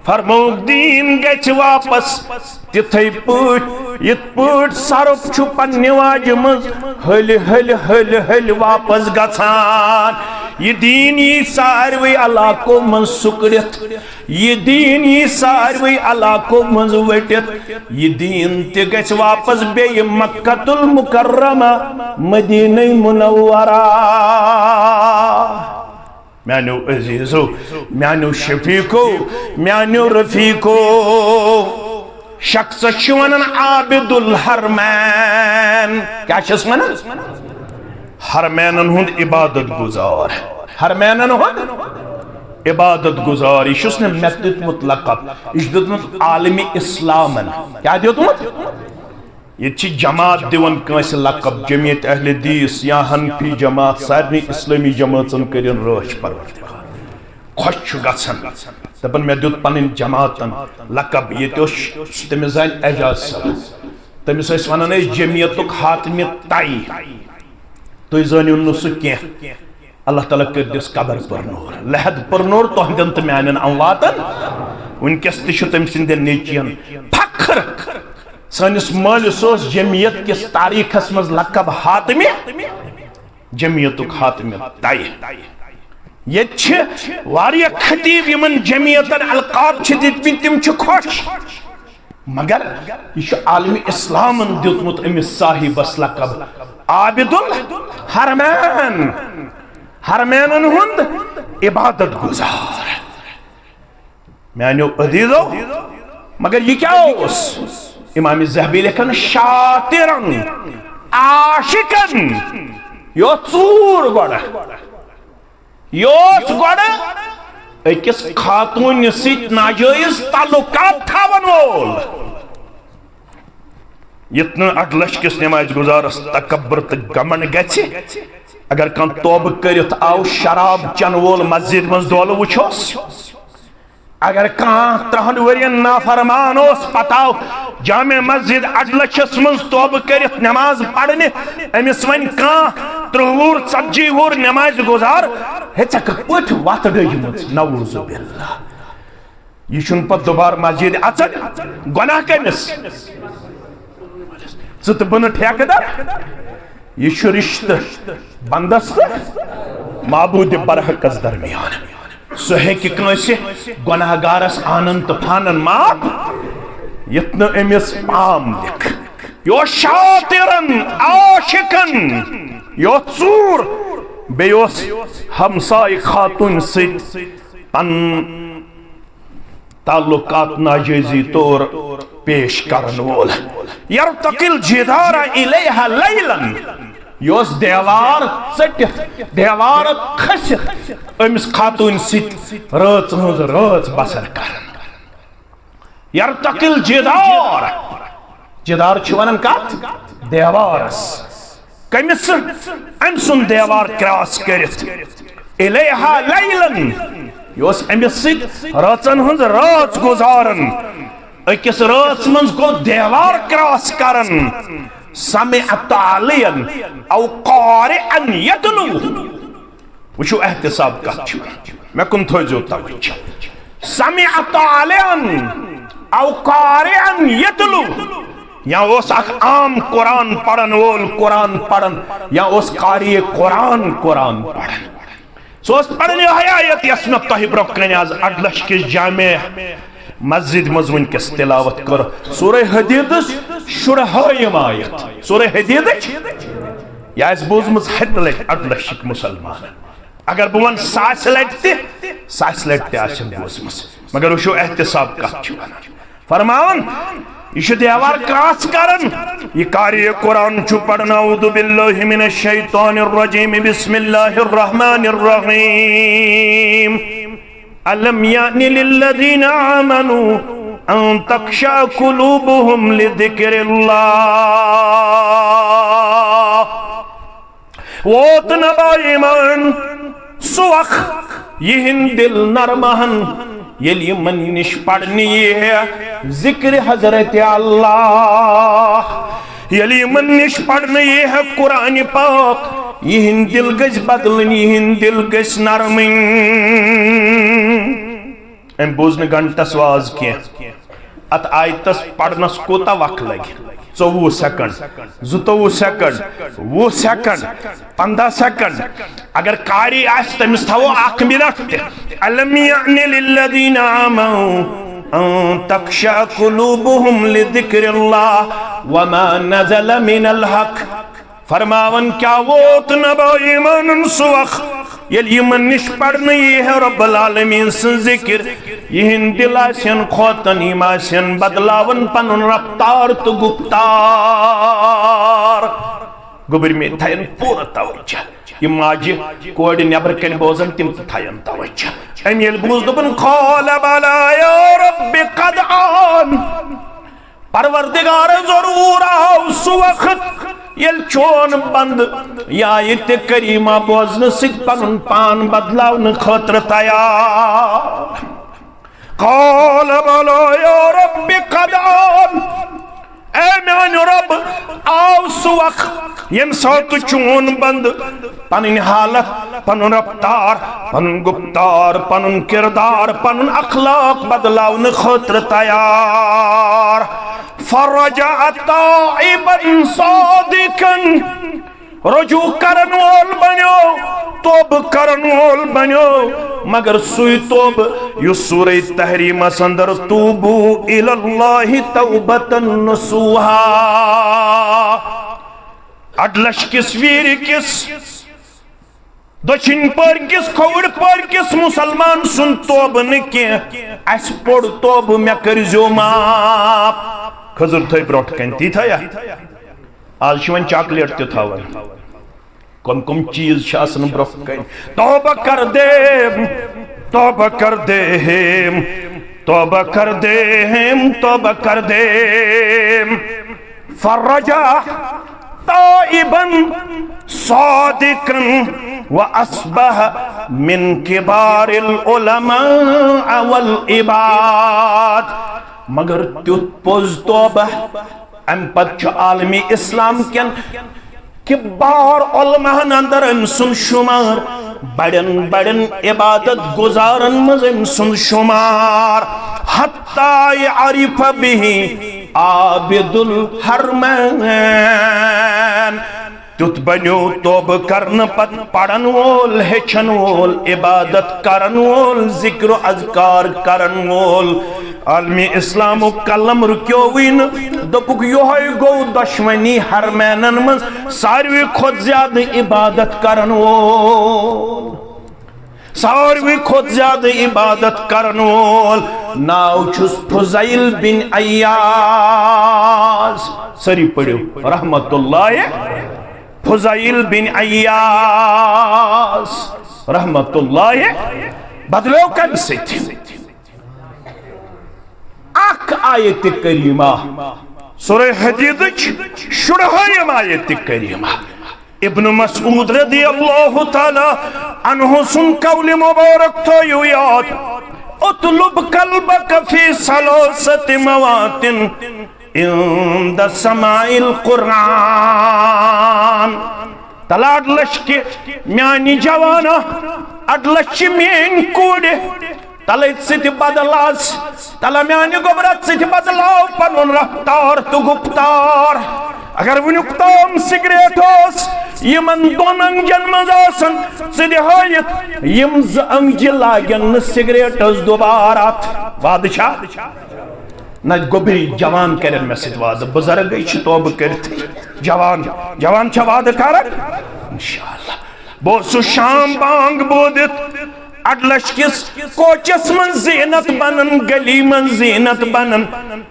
فرمووُکھ، دیٖن گژھِ واپس تِتھے پٲٹھۍ، یِتھ پٲٹھۍ سرُپھ چھُ پننہِ واجہِ منٛز ہلہِ ہلہِ ہلہِ ہلہِ واپس گژھان۔ یہِ دیٖن یی ساروٕے علاقو منٛز سُکڑِتھ، یہِ دیٖن یی ساروٕے علاقو منٛز ؤٹِتھ، یہِ دیٖن تہِ گژھِ واپس بیٚیہِ مکہ المکرمہ، مدینہ منورہ۔ میانیو عزیزو، میانیو شفیقو، میانیو رفیقو، شخصس چھِ ونان عابد الحرمین۔ کیٛاہ چھِس ونان؟ حرمینن ہُنٛد عبادت گزار۔ حرمینن ہُنٛد عبادت گزار۔ یہِ چھُس نہٕ مےٚ دیُتمُت لقب، یہِ چھُ دیُتمُت عالمِ اسلامن۔ کیٛاہ دیُتمُت؟ ییٚتہِ چھِ جماعت دِوان کٲنٛسہِ لقب، جمعیت اہل حدیث یا حنفی جماعت، سارنٕے اسلٲمی جمٲژن کٔرِن رٲچھ پروردگار۔ خۄش چھُ گژھان، دپان، مےٚ دیُت پنٕنۍ جماعتن لقب۔ ییٚتہِ اوس تٔمِس زانہِ اعجاز صٲب، تٔمِس ٲسۍ ونان أسۍ جمعیتُک حاتمہِ طے۔ تُہۍ زٲنِو نہٕ سُہ کینٛہہ۔ اللہ تعالیٰ کٔرۍ دِس قبر پر نور، لحد پر نور تُہنٛدٮ۪ن تہٕ میانٮ۪ن امواتن۔ وٕنکیٚس تہِ چھُ تٔمۍ سٕنٛدٮ۪ن نیٚچوٮ۪ن فخر۔ سٲنِس مٲلِس اوس جمعیت کِس تاریخس منٛز لقب حاتمِ، جمعیتُک حاتمِ طے۔ ییٚتہِ چھِ واریاہ خطیب یِمن جمعیتن القاب چھِ دِتمٕتۍ، تِم چھِ خۄش۔ مگر یہِ چھُ عالمِ اسلامن دیُتمُت أمِس صاحبس لقب عابد الحرمین، حرمینن ہُنٛد عبادت گزار۔ میانیو عزیزو، مگر یہِ کیٛاہ اوس؟ امام ذہبی لیکھان، شاطرن عاشقن، یہِ اوس ژوٗر گۄڈٕ۔ یہِ اوس گۄڈٕ أکِس خاتوٗنہِ سۭتۍ ناجٲیز تعلقات تھاون وول۔ یُتھ نہٕ اَڑٕ لَچھ کِس نمازِ گُزارس تکبر تہٕ گمنڈ گژھِ، اگر کانٛہہ توبہٕ کٔرِتھ آو شراب چٮ۪نہٕ وول مسجد منٛز دولہٕ وُچھوس، اگر کانٛہہ ترٛہن ؤرین نافرمان اوس، پتہٕ آو جامع مسجد اڈلچھس منٛز توبہٕ کٔرِتھ نماز پرنہِ، أمِس وۄنۍ کانٛہہ ترٕٛہ وُہُر، ژتجی وُہُر نمازِ گُزار، ہے، ژےٚ کِتھ پٲٹھۍ وتھ ڈٔجمٕژ؟ نعوذ باللہ۔ یہِ چھُنہٕ پتہٕ دُبارٕ مسجد اژان۔ گۄناہ کٔمِس؟ ژٕ تہٕ بہٕ نہٕ ٹھیکہٕ دار۔ یہِ چھُ رشتہٕ بندس تہٕ معبود برحقس درمیان۔ سُہ ہیٚکہِ کٲنٛسہِ گۄناہ گارس آنن تہٕ پھانن معاف، یتھ نہٕ أمِس پام لیکھ۔ یہِ اوس شاطرن عاشقن، یہِ اوس ژوٗر، بیٚیہِ اوس ہمسایہِ خاتوٗنۍ سۭتۍ پنُن تعلقات ناجٲیزی طور پیش کرن وول۔ یرتقی الجدار الیہا لیلا، یہِ اوس دیوار ژٔٹِتھ، دیوار کھٔسِتھ أمِس خاتوٗنۍ سۭتۍ رٲژ ہٕنٛز رٲژ بسر کران۔ یرتقی الجدار، جدار چھِ ونان کتھ؟ دیوارس۔ کٔمِس؟ أمۍ سُنٛد دیوار کراس کٔرِتھ۔ الیہا لیلا، یہِ اوس أمِس سۭتۍ رٲژن ہٕنٛز رٲژ گُزاران۔ أکِس رٲژ منٛز گوٚو دیوار کراس کران۔ سمع طالعا او قارئا یتلو۔ وٕچھِو احتساب کتھ چھِ ونان۔ مےٚ کُن تھٲیزیو توجہ۔ سمع طالعا او قارئا یتلو۔ یا اوس اکھ عام قرآن پرن وول قرآن پران، یا اوس قاری قرآن قرآن پران۔ سُہ اوس پران یِہوٚے آیت یۄس مےٚ تۄہہِ برونٛہہ کنہِ از اڈلچھ کِس جامع مسجد منٛز وٕنکیٚس تلاوت کٔر۔ سورہ حدیدس شُرہٲیِم آیت۔ سورہ حدیدٕچ، یہِ آسہِ بوٗزمٕژ ہتہِ لٹہِ اڈلچھِکۍ مسلمانن۔ اگر بہٕ ونہٕ ساسہِ لٹہِ تہِ، ساسہِ لٹہِ تہِ آسٮ۪م بوٗزمٕژ۔ مگر وٕچھِو احتساب کتھ چھِ ونان۔ فرماوان، یہِ چھُ دیوار کراس کران۔ یہِ قاری قرآن چھُ پران، اعوذ باللہ من الشیطان الرجیم، بسم اللہ الرحمن الرحیم۔ الم یأن للذین آمنوا ان تخشع قلوبهم لذکر اللہ۔ ووت نہ با ایمان سُہ وق، یِہِنٛدۍ دِل نرم ہن، ییٚلہِ یِمن نِش پرنہٕ یی ہے ذِکرِ حضرت اللہ، ییٚلہِ یِمن نِش پرنہٕ یی ہے قرآنِ پاک، یِہِنٛدۍ دِل گٔژھۍ بدلٕنۍ، یِہِنٛدۍ دِل گٔژھۍ نرمٕنۍ۔ أمۍ بوٗز نہٕ گھنٹس واز کینٛہہ۔ اتھ آیتس پرنس کوٗتاہ وق لگہِ؟ ژوٚوُہ سیکنڈ، زٕتووُہ سیکنڈ، وُہ سیکنڈ، پنٛداہ سیکنڈ۔ اگر قاری آسہِ، تٔمِس تھاوو اکھ منٹ تہِ۔ الم یعن للذین آمنوا ان تخشع قلوبهم لذکر اللہ وما نزل من الحق۔ فرماوان، کیا ووت نہ با ایمانن سُہ وق، ییٚلہِ یِمن نِش پرنہٕ یی ہے رب العالمین سٕنٛز ذکر، یِہِنٛدۍ دِل آسن کھوژان، یِم آسن بدلاوان پنُن رفتار تہٕ گُفتار۔ گوٚبرۍ مےٚ تھاین پوٗرٕ توجہ۔ یِم ماجہِ کورِ نٮ۪برٕ کنہِ بوزان، تِم تہِ تھاین توجہ۔ أمۍ ییٚلہِ بوٗز، دوٚپُن، قال بلی یا رب قد آن۔ پروردگار، ضرور آو سُہ وقت، ییٚلہِ چون بندٕ یہِ آیتِ کریمہ بوزنہٕ سۭتۍ پنُن پان بدلاونہٕ خٲطرٕ تیار۔ قال بلی یا رب قد آن۔ اے میانہِ رب، آو سُہ وقت ییٚمہِ ساتہٕ چون بندٕ پنٕنۍ حالت، پنُن رفتار، پنُن گفتار، پنُن کردار، پنُن اخلاق بدلاونہٕ خٲطرٕ تیار۔ فرجع تائبا صادقا۔ رجوع کرن وول بنیو، توبہٕ کرن وول بنیو، مگر سُے توبہٕ یُس سورہ تحریمس اندر توبوا الی اللہ توبۃ نصوحا۔ اڈلچھ کِس ویٖرِ کِس، دٔچھِنۍ پٔرۍ کِس، کھووُر پٔرۍ کِس مُسلمان سُنٛد توبہٕ نہٕ کینٛہہ۔ اَسہِ پوٚر توبہٕ، مےٚ کٔرۍزیو معاف۔ کھٔزٕر تھٲے برٛونٛٹھ کَنہِ، تی تھٲیا؟ آز چھِ وۄنۍ چاکلیٹ تہِ تھاوان۔ کم کم چیز چھِ آسان برٛونٛہہ کَنہِ۔ توبہ کر دے، توبہ کر دے ہم، توبہ کر دے ہم، توبہ کر دے۔ فرجع تائبا صادقا واصبح من کبار العلماء والعباد۔ مگر تیُتھ پوٚز توبہ، اَمہِ پتہٕ چھُ عالمِ اسلام کٮ۪ن کبار علماہن اندر أمۍ سُنٛد شمار، بڑٮ۪ن بڑٮ۪ن عبادت گزارن منٛز أمۍ سُنٛد شمار۔ حتی یعرف بہ عابد الحرمین۔ تیُتھ بنیو توبہٕ کرنہٕ پتہٕ پرن وول، ہیٚچھن وول، عبادت کرن وول، ذکر و اذکار کرن وول۔ عالمِ اسلامُک قلم رُکیووٕے نہٕ، دوٚپُکھ، یِہوٚے گوٚو دۄشوٕنی حرمینن منٛز ساروی کھۄتہٕ زیادٕ عبادت کرن وول، ساروی کھۄتہٕ زیادٕ عبادت کرن وول۔ ناو چھُس فضیل بن عیاض۔ سٲری پٔرِو، رحمت اللہ، فضیل بن عیاض، رحمت اللہ۔ بدلیو کمہِ سۭتۍ؟ اکھ آیت کریمہ، سورہ حدیدٕچ شُرہٲیِم آیت کریمہ۔ ابن مسعود رضی اللہ تعالی عنہ سُنٛد قول مبارک تھٲیِو یاد، اطلب قلبک فی ثلاثت مواطن عند سماع القرآن۔ تلہ اڈلچھ کہِ میانہِ جوانا، اڈلچھ میٲنۍ کورِ، تلہ أتھۍ سۭتۍ بدل آز، تلہ میانہِ گوٚبرا أتھۍ سۭتۍ بدلاو پنُن رفتار تہٕ گفتار۔ اگر وُنیُک تام سگریٹ اوس یِمن دۄن انگجن منٛز آسان، ژٕ دِ ہٲیِتھ، یِم زٕ انگجہِ لاگن نہٕ سگریٹس دوبارٕ اتھ۔ وعدٕ چھا؟ نہ گوٚبری جوان کرن مےٚ سۭتۍ وعدٕ، بزرگٕے چھِ توبہٕ کٔرِتھ۔ جوان، جوان چھا وعدٕ کران؟ انشاءاللہ۔ بہٕ اوسُس شام بانگ بوٗزِتھ اڈلچھ کِس کوچس منٛز زینت بنان، گلی منٛز زینت بنان۔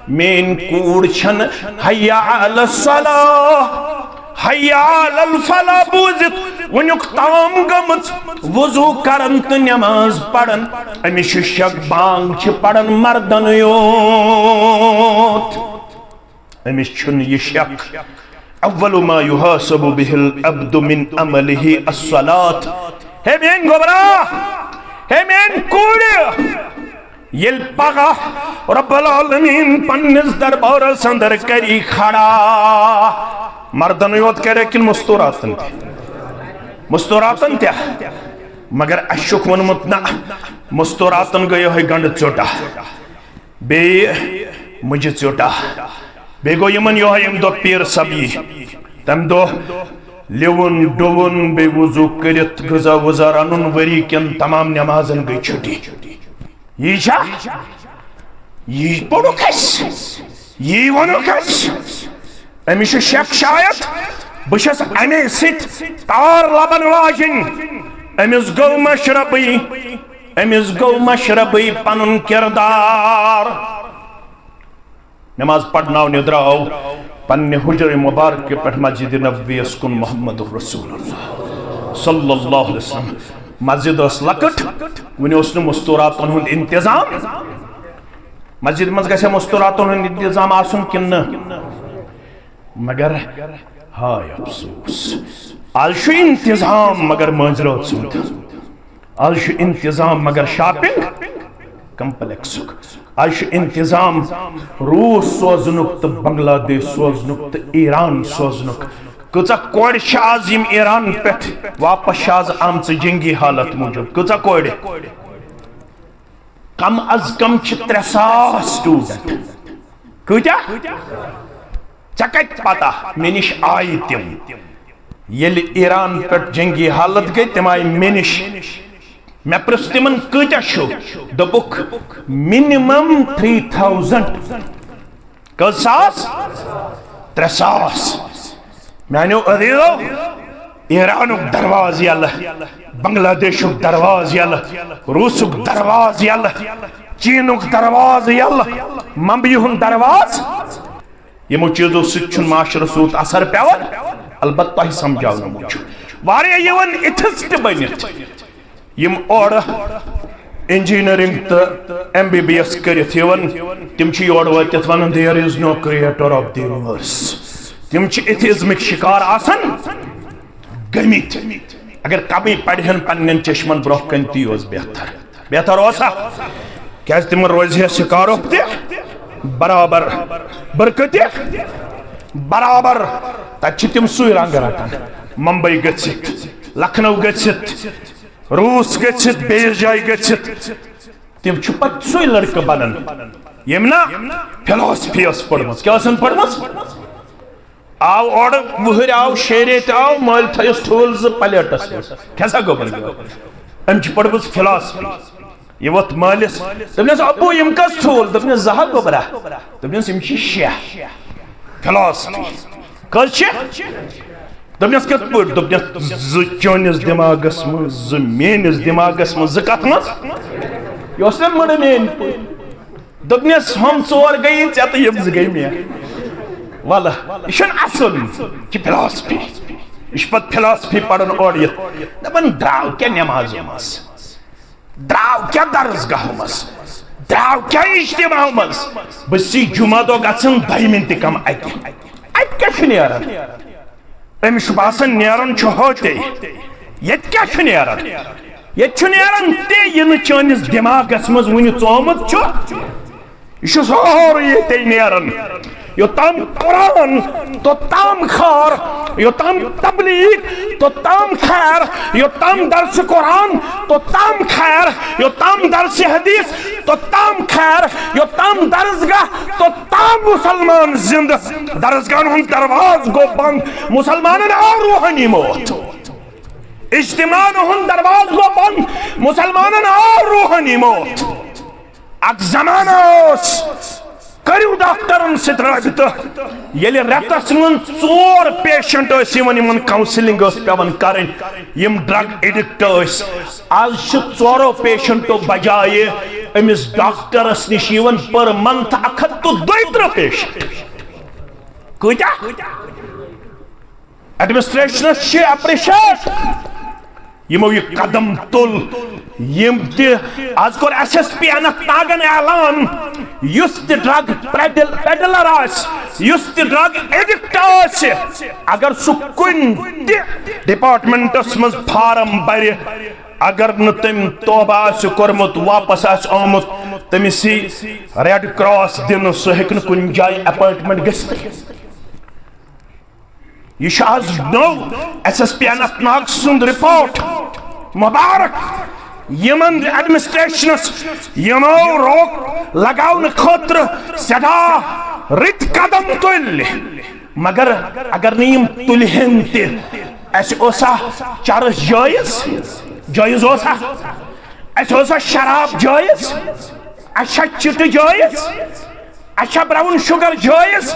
میٲنۍ کوٗر چھنہٕ حی علی الصلاح، حی علی الفلاح بوٗزِتھ وُنیُک تام گٔمٕژ۔ وضو کران تہٕ نماز پران، أمِس چھُ شک بانگ چھِ پران مردن یوت۔ أمِس چھُنہٕ یہِ شک۔ اول ما یحاسب بہ العبد من عملہ الصلاۃ۔ ہے میٲنۍ گوبرا، ہے میٲنۍ کوٗرِ، ییٚلہِ پگاہ رب العالمین پننِس دربارس اندر کری کھڑا، مردن یوت کرِ کِنہٕ مستوراتن تہِ؟ مستوراتن تہِ، مگر اَسہِ چھُکھ ووٚنمُت نہ، مستوراتن گٔے یِہوٚے گنڈٕ ژیوٚٹا، بیٚیہِ مُجہِ ژیوٚٹا، بیٚیہِ گوٚو یِمن یِہوٚے ییٚمہِ دۄہ پیٖر صٲب یی۔ تَمہِ دۄہ لیوُن ڈوُن، بیٚیہِ وضوٗ کٔرِتھ غذا وذا رَنُن، ؤری کٮ۪ن تمام نٮ۪مازن گٔے چھُٹی۔ یی چھا؟ یی پوٚرُکھ اَسہِ؟ یی ووٚنُکھ اَسہِ؟ أمِس چھُ شک شاید، بہٕ چھَس اَمے سۭتۍ تار لبن واجِنۍ۔ أمِس گوٚو مشربٕے، أمِس گوٚو مشربٕے پنُن کردار۔ نماز پرناونہِ درٛاو پننہِ حجرِ مبارکہِ پٮ۪ٹھ مسجد نبویَس کُن محمد رسول اللہ صلی اللہ علیہ وسلم۔ مسجد ٲس لۄکٕٹ، وُنہِ اوس نہٕ مستوراتن ہُنٛد انتظام۔ مسجد منٛز گژھِ مستوراتن ہُنٛد انتظام آسُن کِنہٕ نہٕ؟ مگر ہاے افسوس، آز چھُ انتظام مگر مٲنٛزِ رٲژ ہُنٛد۔ آز چھُ انتظام مگر شاپنگ کمپلیکسُک۔ آز چھُ انتظام روٗس سوزنُک تہٕ بنگلہ دیش سوزنُک تہٕ ایران سوزنُک۔ کۭژاہ کورِ چھِ آز یِم ایران پٮ۪ٹھ واپس چھِ آز آمژٕ جنگی حالت موٗجوٗب؟ کۭژاہ کورِ؟ کم از کم چھِ ترٛےٚ ساس student۔ کۭتیاہ؟ ژےٚ کتہِ پتہ؟ مےٚ نِش آیہِ تِم۔ ییٚلہِ ایران پٮ۪ٹھ جنگی حالت گٔے، تِم آیہِ مےٚ نِش۔ مےٚ پرٛژھ تِمن، کۭتیاہ چھِو؟ دوٚپُکھ، minimum three thousand۔ کٔژ ساس؟ ترٛےٚ ساس۔ میانیو عزیزو، ایرانُک دروازٕ یلہٕ، بنگلہ دیشُک دروازٕ یلہٕ، روٗسُک دروازٕ یلہٕ، چیٖنُک دروازٕ یلہٕ، ممبیہِ ہُنٛد دروازٕ۔ یِمو چیٖزو سۭتۍ چھُنہٕ معاشرس یوٗت اثر پٮ۪وان، البتہ تۄہہِ سمجھاونہٕ موٗجوٗب۔ واریاہ یِوان atheist بٔنِتھ، یِم اورٕ engineering تہٕ M B B S کٔرِتھ یِوان، تِم چھِ یورٕ وٲتِتھ ونان، "There is no creator of the universe." تِم چھِ atheismٕکۍ شکار آسان گٔمٕتۍ۔ اگر کمٕے پرِہن پننٮ۪ن چشمن برونٛہہ کنہِ، تی اوس بہتر۔ بہتر اوسا؟ کیازِ تِمن روزِ ہے سکارُک تہِ برابر، برقعہٕ تہِ برابر۔ تتہِ چھِ تِم سُے رنگ رٹان، ممبئی گٔژھِتھ، لکھنؤ گٔژھِتھ، روٗس گٔژھِتھ، بیٚیِس جایہِ گٔژھِتھ۔ تِم چھِ پتہٕ سُے لڑکہٕ بنان، ییٚمۍ نا philosophy ٲس پٔرمٕژ۔ کیٛاہ ٲسن پٔرمٕژ؟ آو اورٕ وُہٕرۍ، آو شیٚیہِ ریٚتۍ، آو مٲلۍ تھٲیِس ٹھوٗل زٕ پلیٹس منٛز، کھسا گوٚبر گوٚو۔ أمۍ چھِ پٔرمٕژ philosophy۔ یہِ ووٚتھ مٲلِس، دوٚپنس، "ابو، یِم کٔژ ٹھوٗل؟" دوٚپنس، "زٕ ہا گوٚبرا۔" دوٚپنس، "یِم چھِ شےٚ۔ Philosophy کٔژ چھِ؟" دوٚپنس، "کِتھ پٲٹھۍ؟" دوٚپنس، "زٕ چٲنِس دٮ۪ماغس منٛز، زٕ میٲنِس دٮ۪ماغس منٛز۔" "زٕ کتھ منٛز؟" یہِ اوس مےٚ مٕڑٕ میٲنۍ پٲٹھۍ۔ دوٚپنس، "ہُم ژور گٔیی ژےٚ تہٕ یِم زٕ گٔے مےٚ۔" ولہٕ، یہِ چھُنہٕ اصل، یہِ چھِ philosophy۔ یہِ چھُ پتہٕ philosophy پران اورٕ یِتھ۔ دپان، درٛاو کیٛاہ نمازو منٛز؟ درٛاو کیٛاہ درسگاہو منٛز؟ درٛاو کیٛاہ اجتماعو منٛز؟ بہٕ چھُس جمعہ دۄہ گژھان دۄیہِ مِنٹہِ کم اَتہِ۔ اَتہِ کیٛاہ چھُ نیران؟ أمِس چھُ باسان، نیرُن چھُ ہوتے۔ ییٚتہِ کیٛاہ چھُ نیران؟ ییٚتہِ چھُ نیران تہِ، یہِ نہٕ چٲنِس دٮ۪ماغس منٛز وُنہِ ژومُت چھُ۔ یہِ چھُ سورُے ییٚتے نیران۔ یوٚتام قرآن، توٚتام خار، یوٚتام تبلیغ، توٚتام خیر، یوٚتام درس قرآن، توٚتام خیر، یوٚتام درس حدیث، توٚتام خیر، یوٚتام درسگاہ، توٚتام مسلمان زندٕ۔ درسگاہن ہُنٛد دروازٕ گوٚو بنٛد، مسلمانن آو روحٲنی موت۔ اجتماعن ہُنٛد دروازٕ گوٚو بنٛد، مسلمانن آو روحٲنی موت۔ اکھ زمانہٕ اوس، کٔرِو ڈاکٹرن سۭتۍ رٲبطہٕ۔ ییٚلہِ رٮ۪تس منٛز ژور patient ٲسۍ یِوان، یِمن counselling ٲس پٮ۪وان کرٕنۍ، یِم drug addict ٲسۍ۔ آز چھِ ژورو patientو بجایہِ أمِس ڈاکٹرس نِش یِوان per month اکھ ہتھ تہٕ دۄیہِ ترٕٛہ patient۔ کۭتیاہ؟ Administrationس چھِ appreciate، یِمو یہِ قدم تُل، یِم تہِ آز کوٚر S S P اننت ناگن اعلان، یُس تہِ drug peddle-، peddler آسہِ، یُس تہِ drug addict آسہِ، اگر سُہ کُنہِ تہِ departmentس منٛز form بَرِ، اگر نہٕ تٔمۍ توبہ آسہِ کوٚرمُت، واپس آسہِ آمُت، تٔمِس یی Red Cross دِنہٕ، سُہ ہیٚکہِ نہٕ کُنہِ جایہِ appointment گٔژھِتھ۔ یہ چھُ از نوٚو S S P Anant Nag سُنٛد رپورٹ۔ مبارک یمن ایڈمنسٹریشنس، یمو روک لگاونہٕ خٲطرٕ سٮ۪ٹھاہ رٕتۍ قدم تُلۍ۔ مگر اگر نہٕ یِم تُلہن تہِ، اسہِ اوسا چرس جٲیز؟ جٲیز اوسا؟ اسہِ اوسا شراب جٲیز؟ اسہِ چھا چِٹہٕ جٲیز؟ اسہِ چھا براؤن شوگر جٲیز؟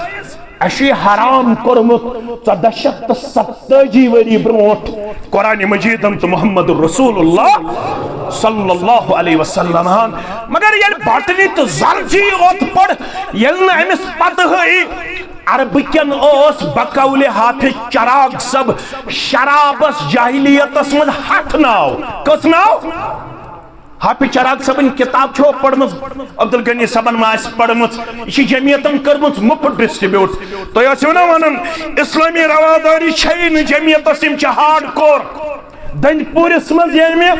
اسہِ چھُ یہِ حرام کوٚرمُت ژۄدہ شیٚتھ تہٕ ستٲجی ؤری برونٛٹھ قرآن مجیدن تہٕ محمد رسول اللہ صلی اللہ علیہ وسلمن۔ مگر ییٚلہِ بٹلہِ تہٕ زرجی اوت پٔر، ییٚلہِ نہٕ أمِس پتہٕ ہٲیی، عربہٕ کٮ۪ن اوس بقول حافظ چراغ صٲب شرابس جاہلیتس منٛز ہتھ ناو۔ کٔژ ناو؟ حافظ چراغ صٲبن کتاب چھو پٔرمٕژ، عبدالغنی صٲبن ما آسہِ پٔرمٕژ؟ یہِ چھِ جمعیتن کٔرمٕژ مُفت ڈسٹریبیوٹ۔ تُہۍ ٲسِو نا ونان اسلامی رواداری چھیی نہٕ جمعیتس، یِم چھِ ہارڈ کور۔ دنٛدپوٗرِس منٛز ییٚلہِ مےٚ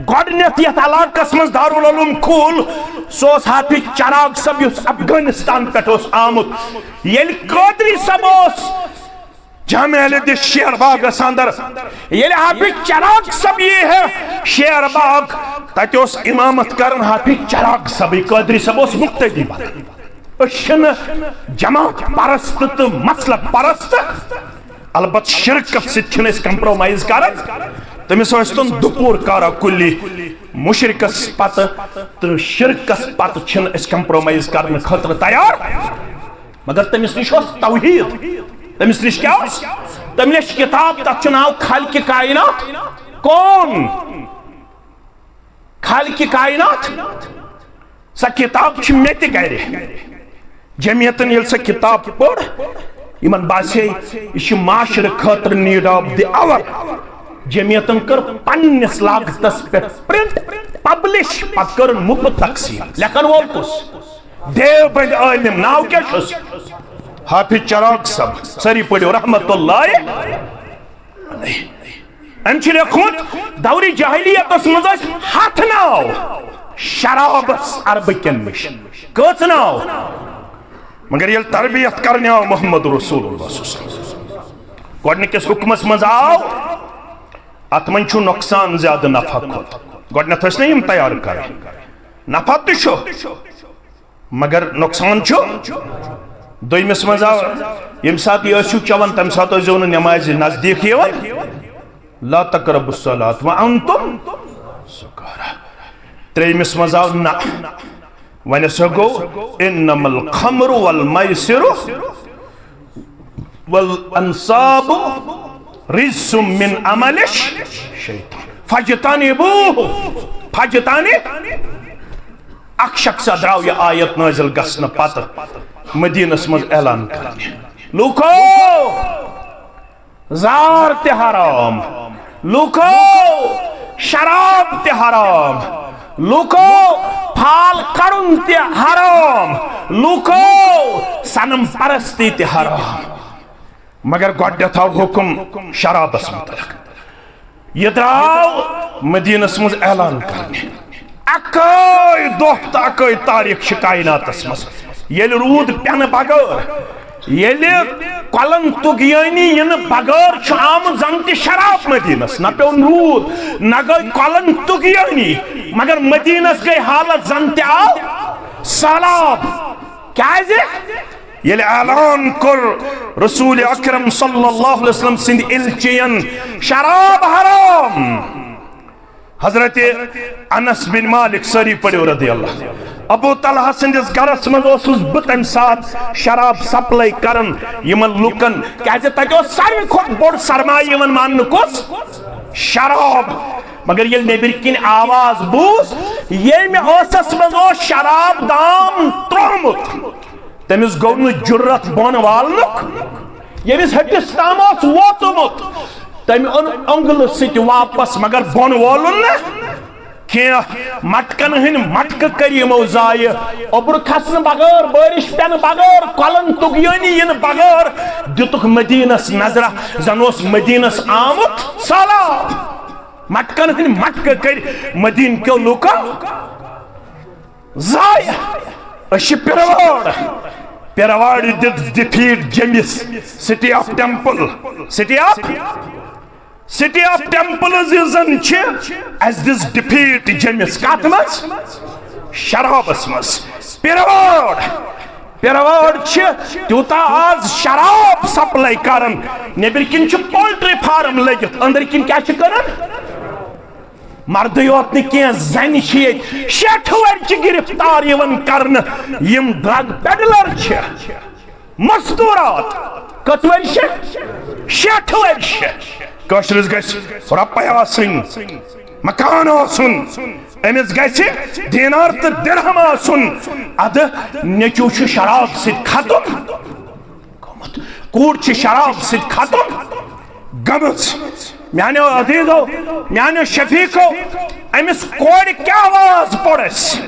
گۄڈٕنیتھ یتھ علاقس منٛز دارالعلوم کھوٗل، سُہ اوس حافظ چراغ صٲب یُس افغانستان پٮ۪ٹھ اوس آمُت۔ ییٚلہِ قٲدری صٲب اوس جامع علی دِس شیر باغس اندر، ییٚلہِ حافظ چراغ صٲب یی ہے شیر باغ، تتہِ اوس امامت کران حافظ چراغ صٲبٕے، قٲدری صٲب اوس مقتدی بنان۔ أسۍ چھِنہٕ جماعت پرست تہٕ مسلک پرست۔ البتہ شرکس سۭتۍ چھِنہٕ أسۍ کمپرومائز کران۔ تٔمِس ٲسۍ تِم دُپور کارا کُلی، مشرکس پتہٕ تہٕ شرکس پتہٕ چھِنہٕ أسۍ کمپرومائز کرنہٕ خٲطرٕ تیار۔ مگر تٔمِس نِش اوس توحید۔ تٔمِس نِش کیٛاہ اوس؟ تٔمۍ لیٚچھ کِتاب، تَتھ چھُ ناو خالق کائنات۔ کون؟ خالق کائنات۔ سۄ کِتاب چھِ مےٚ تہِ گرِ۔ جمعیتن ییٚلہِ سۄ کِتاب پٔر، یِمن باسے یہِ چھِ معاشرٕ خٲطرٕ need of the hour۔ جمعیتن کٔر پننِس لاگتس پٮ۪ٹھ پرنٹ، پبلش، پتہٕ کٔرٕن مُفت تقسیٖم۔ لیکھن وول کُس؟ دیوبند عٲلِم۔ ناو کیٛاہ چھُس؟ حافظ چراغ صٲب۔ سٲری پٔرِو رحمت اللہ علیہ۔ أمۍ چھُ لیوٚکھمُت، دورِ جاہلیتس منٛز ٲسۍ ہتھ ناو شرابس عربہٕ کٮ۪ن نِش۔ کٔژ ناو؟ مگر ییٚلہِ تربیت کرنہِ آو محمد رسول اللہ صلی اللہ علیہ وسلم، گۄڈٕنِکِس حُکمس منٛز آو، اتھ منٛز چھُ نۄقصان زیادٕ نفع کھۄتہٕ۔ گۄڈٕنٮ۪تھ ٲسۍ نہ یِم تیار کران، نفع تہِ چھُ، مگر نۄقصان چھُ۔ دوٚیمِس منٛز آو، ییٚمہِ ساتہٕ یہِ ٲسِو چٮ۪وان، تَمہِ ساتہٕ ٲسۍزیو نہٕ نٮ۪مازِ نزدیٖک یِوان۔ لا تقربوا الصلاة وانتم سکارى۔ ترٛیٚیمِس منٛز آو نہ۔ وۄنۍ ہسا گوٚو، انما الخمر والمیسر والانصاب رجس من عمل الشیطان فاجتنبوه، فاجتنب۔ اکھ شخص درٛاو یہِ آیت نٲزِل گژھنہٕ پتہٕ مدیٖنس منٛز اعلان کرنہِ، لوٗکو، زار تہِ حرام، لوٗکو، شراب تہِ حرام، لوٗکو، پھال کڑُن تہِ حرام، لوٗکو، صنم پرستی تہِ حرام۔ مگر گۄڈٕنٮ۪تھ آو حُکم شرابس مُتعلق۔ یہِ درٛاو مدیٖنس منٛز اعلان کرنہِ۔ اکٲے دۄہ تہٕ اکٲے تٲریٖخ چھِ کائناتس منٛز، ییٚلہِ روٗد پٮ۪نہٕ بغٲر، ییٚلہِ کۄلن تُغیٲنی یِنہٕ بغٲر چھُ آمُت زن تہِ شراب مدیٖنس۔ نہ پیوٚو روٗد، نہ گٔے کۄلن تُغیٲنی، مگر مدیٖنس گٔے حالت زن تہِ آو سہلاب۔ کیازِ؟ ییٚلہِ اعلان کوٚر رسول اکرم صلی اللہ علیہ وسلم سٕنٛدِ ایلچین، شراب حرام۔ حضرت انس بن مالک، سٲری پٔرِو رضی اللہ، ابو طلحہ سٕنٛدِس گرس منٛز اوسُس بہٕ تمہِ ساتہٕ شراب سپلائی کران یِمن لوٗکن، کیازِ تتہِ اوس ساروی کھۄتہٕ بوٚڑ سرمایہِ یِوان ماننہٕ کُس؟ شراب۔ مگر ییٚلہِ نیٚبرۍ کِنۍ آواز بوٗز، ییٚمہِ ٲسس منٛز اوس شراب دام ترٛوومُت، تٔمِس گوٚو نہٕ جُرت بۄن والنُک۔ ییٚمِس ۂٹِس تام اوس ووتمُت، تٔمۍ اوٚن اۄنٛگلہٕ سۭتۍ واپس، مگر بۄن وولُن نہٕ کینٛہہ۔ مٹکن ہٕنٛدۍ مٹکہٕ کٔرۍ یِمو ضایہِ۔ اوٚبرٕ کھسنہٕ بغٲر، بٲرِش پٮ۪نہٕ بغٲر، کۄلن تُغیٲنی یِنہٕ بغٲر دِتُکھ مدیٖنس نظرہ، زن اوس مدیٖنس آمُت سہلاب۔ مٹکن ہٕنٛدۍ مٹکہٕ کٔرۍ مدیٖنہٕ کیو لوٗکو ضایع۔ أسۍ چھِ پِروٲڑ، پیروارِ دِژ ڈِفیٖٹ جیٚمِس، city of temple, city of, city of temples یُس زن چھِ، اَسہِ دِژ ڈِفیٖٹ جیٚمِس۔ کتھ منٛز؟ شرابس منٛز۔ پیروار، پیروار چھِ تیوٗتاہ آز شراب سپلائی کران، نیٚبرۍ کِنۍ چھِ پولٹری فارم لٔگِتھ، أنٛدرۍ کِنۍ کیٛاہ چھِ کران؟ مردٕے یوت نہٕ کینٛہہ، زنہِ چھِ ییٚتہِ شیٹھ ؤرۍ چھِ گرفتار یِوان کرنہٕ، یِم ڈرگ پیڈلر چھِ۔ مستورات کٔژ ؤرۍ چھِ؟ شیٹھ ؤرۍ چھِ۔ کٲشرِس گژھِ رۄپَے آسٕنۍ، مکان آسُن، أمِس گژھِ دینار تہٕ درہم آسُن۔ ادٕ نیٚچوٗ چھُ شراب سۭتۍ ختم گوٚمُت، کوٗر چھِ شراب سۭتۍ ختم گٔمٕژ۔ میانیو عزیزو، میانیو شفیقو، أمِس کورِ کیٛاہ واز پوٚرُس؟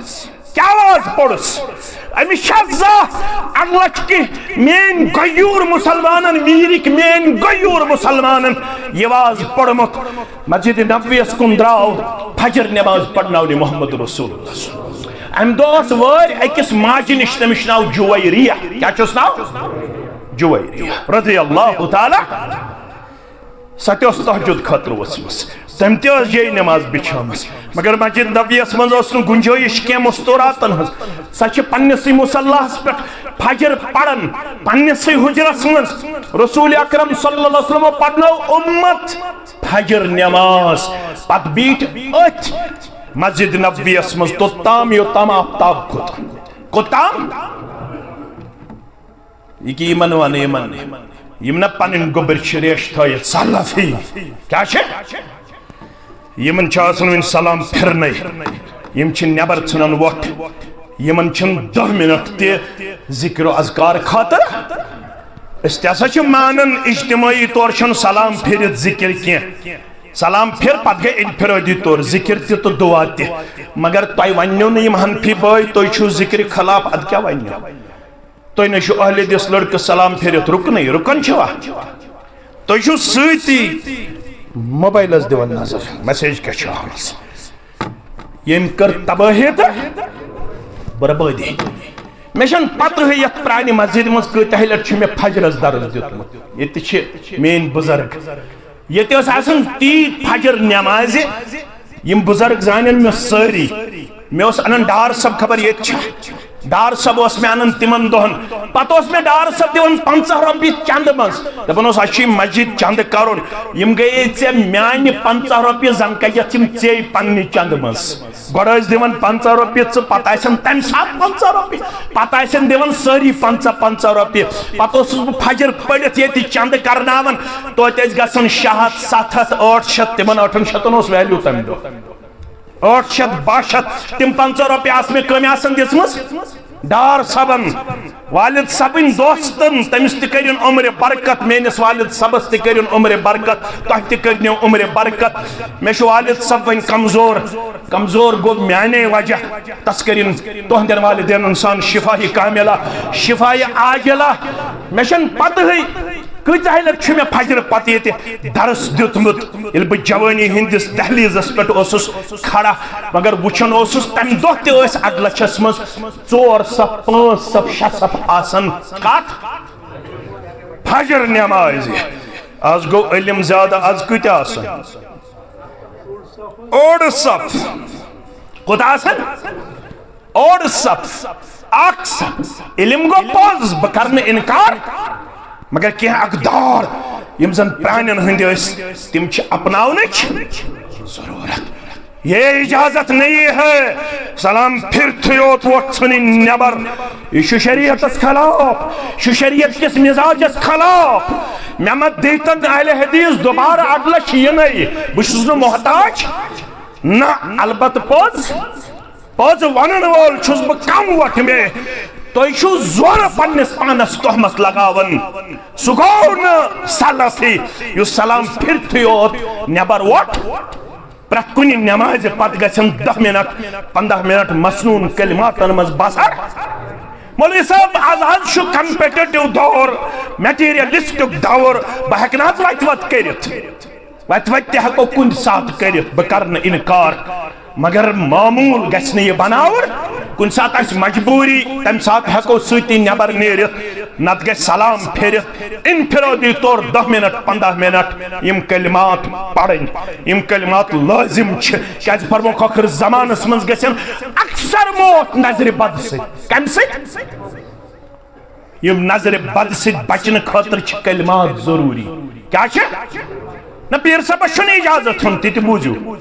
کیٛاہ واز پوٚرُس؟ أمِس چھا زانٛہہ اَمہِ لَٹہِ کہِ میٲنۍ غیوٗر مُسلمانن، میٖرِک میٲنۍ غیوٗر مُسلمانن یہِ واز پوٚرمُت؟ مسجد نبویس کُن درٛاو فجر نماز پرناونہِ محمد رسول اللہ۔ امہِ دۄہ ٲس وٲرۍ أکِس ماجہِ نِش، تٔمِس چھُ ناو جویریہ۔ کیٛاہ چھُس ناو؟ جویریہ رضی اللہ تعالیٰ۔ سۄ تہِ ٲس تہجد خٲطرٕ ؤژھمٕژ، تٔمۍ تہِ ٲس جے نماز بِچھٲمٕژ، مگر مسجد نبویس منٛز ٲس نہٕ گُنجٲیِش کینٛہہ مستوراتن ہٕنٛز۔ سۄ چھِ پننِسٕے مصلاہس پٮ۪ٹھ فجر پران، پننِسٕے حجرس منٛز۔ رسول اکرم صلی اللہ علیہ وسلم پرنٲو اُمت فجر نماز، پتہٕ بیٖٹھۍ أتھۍ مسجد نبویس منٛز توٚتام یوٚتام آفتاب کھوٚت۔ کوٚتام؟ یہِ کہِ یِمن ونہٕ، یِمن، یِم نہ پنٕنۍ گوٚبٕرۍ چھِ ریش تھٲیِتھ سلفی۔ کیٛاہ چھِ؟ یِمن چھِ آسان وۄنۍ سلام پھِرنَے۔ یِم چھِ نٮ۪بر ژھٕنان وۄٹھ۔ یِمن چھِنہٕ دَہ منٹ تہِ ذکر و اذکار خٲطرٕ۔ أسۍ تہِ ہسا چھِ مانان اجتمٲعی طور چھُنہٕ سلام پھِرِتھ ذکر کینٛہہ۔ سلام پھِر، پتہٕ گٔے انفرٲدی طور ذکر تہِ تہٕ دعا تہِ۔ مگر تۄہہِ وننیو نہٕ یِم حنفی بٲے، تُہۍ چھِو ذکرِ خلاف، ادٕ کیٛاہ وننیو؟ تُہۍ نہ چھِو اہل حدیث لڑکہٕ سلام پھِرِتھ رُکنٕے، رُکان چھِوا؟ تُہۍ چھِو سۭتی موبایلس دِوان نظر، میسیج کیٛاہ چھِ آمٕژ۔ ییٚمۍ کٔر تبٲہی تہٕ بربٲدی۔ مےٚ چھَنہٕ پتہٕے یَتھ پرٛانہِ مسجدِ منٛز کۭتیاہ لٹہِ چھُ مےٚ فجرس درس دیُتمُت۔ ییٚتہِ چھِ میٲنۍ بُزرگ، ییٚتہِ ٲس آسان تی فجر نٮ۪مازِ۔ یِم بُزرگ زانن مےٚ سٲری۔ مےٚ اوس انان ڈار صٲب خبر ییٚتہِ چھا۔ ڈار صٲب اوس مےٚ انان تِمن دۄہن۔ پتہٕ اوس مےٚ ڈار صٲب دِوان پنٛژاہ رۄپیہِ چندٕ منٛز۔ دپان اوس، "اسہِ چھُ یہِ مسجد چندٕ کرُن۔" یِم گٔیے ژےٚ میانہِ پنٛژاہ رۄپیہِ زنکہ یتھ یِم ژےٚ پننہِ چندٕ منٛز۔ گۄڈٕ ٲسۍ دِوان پنٛژاہ رۄپیہِ ژٕ، پتہٕ آسن تمہِ ساتہٕ پنٛژاہ رۄپیہِ، پتہٕ آسن دِوان سٲری پنٛژاہ پنٛژاہ رۄپیہِ۔ پتہٕ اوسُس بہٕ فجر پٔرِتھ ییٚتہِ چندٕ کرناوان۔ توتہِ ٲسۍ گژھان شےٚ ہتھ، ستھ ہتھ، ٲٹھ شتھ، تِمن ٲٹھن شتن اوس ویلیو تمہِ دۄہ۔ ٲٹھ شتھ، باہ شتھ، تِم پنٛژاہ رۄپیہِ آسہٕ مےٚ کٔمۍ آسان دِژمٕژ؟ ڈار صٲبن، والد صٲبٕنۍ دوستن، تٔمِس تہِ کٔرِن عمرِ برکت، میٲنِس والد صٲبس تہِ کٔرِن عمرِ برکت، تۄہہِ تہِ کٔرِنو عمرِ برکت۔ مےٚ چھُ والد صٲب وۄنۍ کمزور، کمزور گوٚو میانے وجہ، تس کٔرِن تُہنٛدٮ۪ن والدینن سان شفاہی کاملہ، شفاہی عاجلہ۔ مےٚ چھَنہٕ پتہٕے کۭژاہ لٹہِ چھُ مےٚ فجرٕ پتہٕ ییٚتہِ درس دیُتمُت، ییٚلہِ بہٕ جوٲنی ہٕنٛدِس دہلیٖزس پٮ۪ٹھ اوسُس کھڑا، مگر وٕچھان اوسُس تمہِ دۄہ تہِ ٲسۍ اَڈٕ لچھس منٛز ژور صف، پانٛژھ صف، شےٚ صف آسان۔ کتھ؟ فجر نمازِ۔ از گوٚو علم زیادٕ، از کۭتیاہ آسان؟ اوٚڑ صف۔ کوٗتاہ آسان؟ اوٚڑ صف، اکھ صف۔ علم گوٚو پوٚز، بہٕ کرٕ نہٕ انکار، مگر کینٛہہ اقدار یِم زن پرانٮ۪ن ہٕنٛدۍ ٲسۍ، تِم چھِ اپناونٕچ ضروٗرت۔ یہ اجازت نہیں ہے سلام پھرتھٕے یوت وۄٹھ ژھٕنٕنۍ نٮ۪بر۔ یہِ چھُ شریعتس خلاف، یہِ چھُ شریعت کِس مزاجس خلاف۔ مےٚ مہ دیٖتن اہل حدیث دوبارٕ اَڈٕ لچھ یِنَے، بہٕ چھُس نہٕ محتاج۔ نہ، البتہ پوٚز، پوٚز ونن وول چھُس بہٕ کم وۄٹھ مے۔ تُہۍ چھِو زورٕ پننِس پانس تہمت لگاوان۔ سُہ گوٚو نہٕ سلفی یُس سلام پھرتھٕے یوت نٮ۪بر وۄٹھ۔ پرٛٮ۪تھ کُنہِ نمازِ پتہٕ گژھن دَہ منٹ، پنٛداہ منٹ مسنون کلماتن منٛز بسر۔ مولوی صٲب، از حظ چھُ کمپیٹیٹو دور، میٹیریلسٹک دور، بہٕ ہٮ۪کہٕ نہٕ حظ وتہِ وتہِ کٔرِتھ۔ وتہِ وتہِ تہِ ہٮ۪کو کُنہِ ساتہٕ کٔرِتھ، بہٕ کرٕ نہٕ انکار، مگر معموٗل گژھِ نہٕ یہِ بناوُن۔ کُنہِ ساتہٕ آسہِ مجبوٗری، تَمہِ ساتہٕ ہٮ۪کو سۭتی نٮ۪بر نیٖرِتھ، نتہٕ گژھِ سلام پھیرِتھ۔ انفرادی طور دَہ منٹ، پنٛداہ منٹ یِم کلمات پرٕنۍ، یِم کلمات لٲزم چھِ۔ کیازِ فرموکھ، ٲخر زمانس منٛز گژھن اکثر موت نظرِ بدٕ سۭتۍ۔ کمہِ سۭتۍ؟ یِم نظرِ بدٕ سۭتۍ بچنہٕ خٲطرٕ چھِ کلمات ضروٗری۔ کیٛاہ چھِ؟ نہ، پیٖر صٲبس چھُنہٕ اجازت ہیوٚن، تہِ تہِ بوٗزِو۔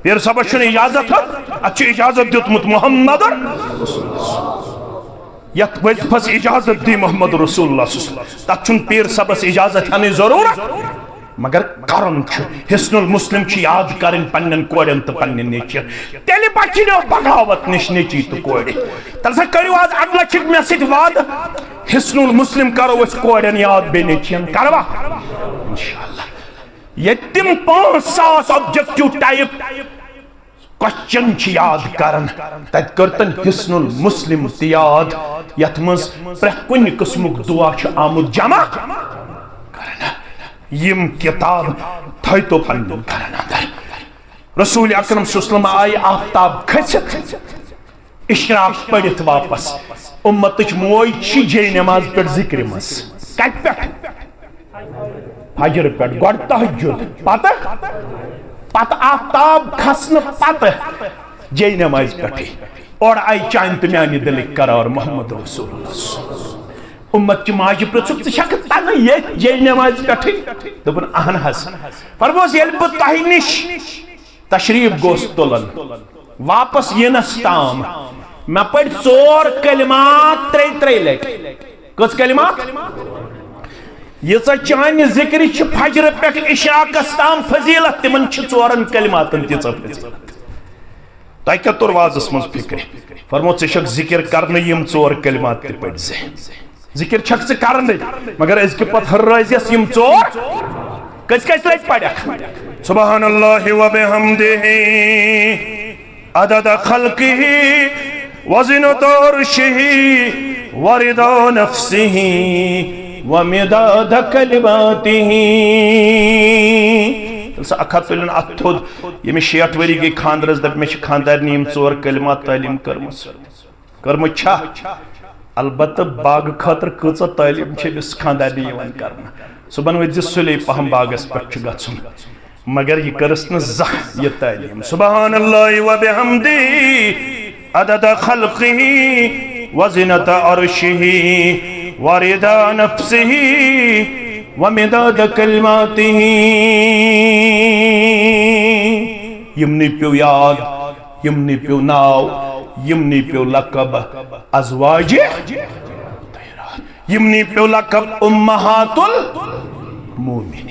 پیٖر صٲبس چھُنہٕ اجازت ہیوٚن، اتھ چھُ اجازت دیُتمُت محمد۔ یتھ وظیفس اجازت دی محمد رسول اللہ صلی اللہ علیہ وسلم، تتھ چھُنہٕ پیٖر صٲبس اجازت ہینٕچ ضروٗرت۔ مگر کرُن چھُ۔ حصن المسلم چھُ یاد کرٕنۍ پننٮ۪ن کورٮ۪ن تہٕ پننٮ۪ن نیٚچوٮ۪ن۔ تیٚلہِ بچہِ نو بغاوت نِش نیٚچی تہٕ کورِ۔ تیٚلہِ سا کٔرِو آز اَڑٕ لَچھِکۍ مےٚ سۭتۍ وعدٕ، حصن المسلم کرو أسۍ کورٮ۪ن یاد، بیٚیہِ نیٚچوٮ۪ن کروا؟ انشاءاللہ۔ ییٚتہِ تِم پانٛژھ ساس objective type question چھِ یاد کران، تتہِ کٔر تٔمۍ حصن المسلم تہِ یاد، یتھ منٛز پرٛٮ۪تھ کُنہِ قٕسمُک دعا چھُ آمُت جمع کرنہٕ۔ یِم کِتاب تھٲیتو پننٮ۪ن گرن اندر۔ رسول اکرم صلی اللہ علیہ وسلم آیہِ آفتاب کھٔسِتھ، اشراق پٔرِتھ واپس۔ امتٕچ موج چھِ جے نماز پٮ۪ٹھ ذکرِ منٛز۔ کتہِ پٮ۪ٹھ؟ فجر پٮ۪ٹھ، گۄڈٕ تہجد، پتہٕ، پتہٕ آفتاب کھسنہٕ پتہٕ جے نمازِ پٮ۪ٹھٕے۔ اورٕ آیہِ چانہِ تہٕ میانہِ دِلٕکۍ قرار محمد رسول اللہ۔ امت چہِ ماجہِ پرٛژھُکھ، "ژٕ چھکھ تنہٕ ییٚتھۍ جے نمازِ پٮ۪ٹھٕے؟" دوٚپُن، "اہن حظ۔" فرموس، "ییٚلہِ بہٕ تۄہہِ نِش تشریف گوس تُلان، واپس یِنس تام مےٚ پٔرۍ ژور کلمات ترٛیٚیہِ ترٛیٚیہِ لٹہِ۔" کٔژ کلمات؟ ییٖژاہ چانہِ ذکرِ چھِ فجرٕ پٮ۪ٹھ اشراقس تام فضیلت، تِمن چھِ ژورن کلماتن تیٖژاہ فضیلت۔ تۄہہِ کیٛاہ توٚر وازس منٛز فکرِ؟ فرموو، ژےٚ چھکھ ذکر کرنہٕ یِم ژور کلمات تہِ پٔرۍ زِ۔ ذکر چھکھ ژٕ کرنٕے، مگر أزکہِ پتہٕ ہر رٲزیس یِم ژور کٔژ کٔژ لٹہِ پرکھ؟ سبحان اللہ و بحمدہ عدد خلقہ وزنة عرشہ ورضا نفسہ ومداد کلماتہ۔ تیٚلہِ سا اکھ ہتھ تُلِن اتھ تھوٚد۔ ییٚمِس شیٹھ ؤری گٔے خاندرس، دپہِ، مےٚ چھِ خاندارنہِ یِم ژور کلمات تعلیٖم کٔرمٕژ۔ کٔرمٕژ چھا؟ البتہ باغہٕ خٲطرٕ کۭژاہ تعلیٖم چھِ أمِس خاندارنہِ یِوان کرنہٕ؟ صُبحن ؤتھۍ زِ سُلے پہم باغس پٮ۪ٹھ چھُ گژھُن۔ مگر یہِ کٔرٕس نہٕ زانٛہہ یہِ تعلیٖم۔ سبحان اللہ و بحمدہ عدد خلقہ وزنة عرشہ ورضا نفسہ ومداد کلماتہ۔ یِمنٕے پیوٚو یاد، یِمنٕے پیوٚو ناو، یِمنٕے پیوٚو لقب ازواج، یِمنٕے پیوٚو لقب امہات المومنین۔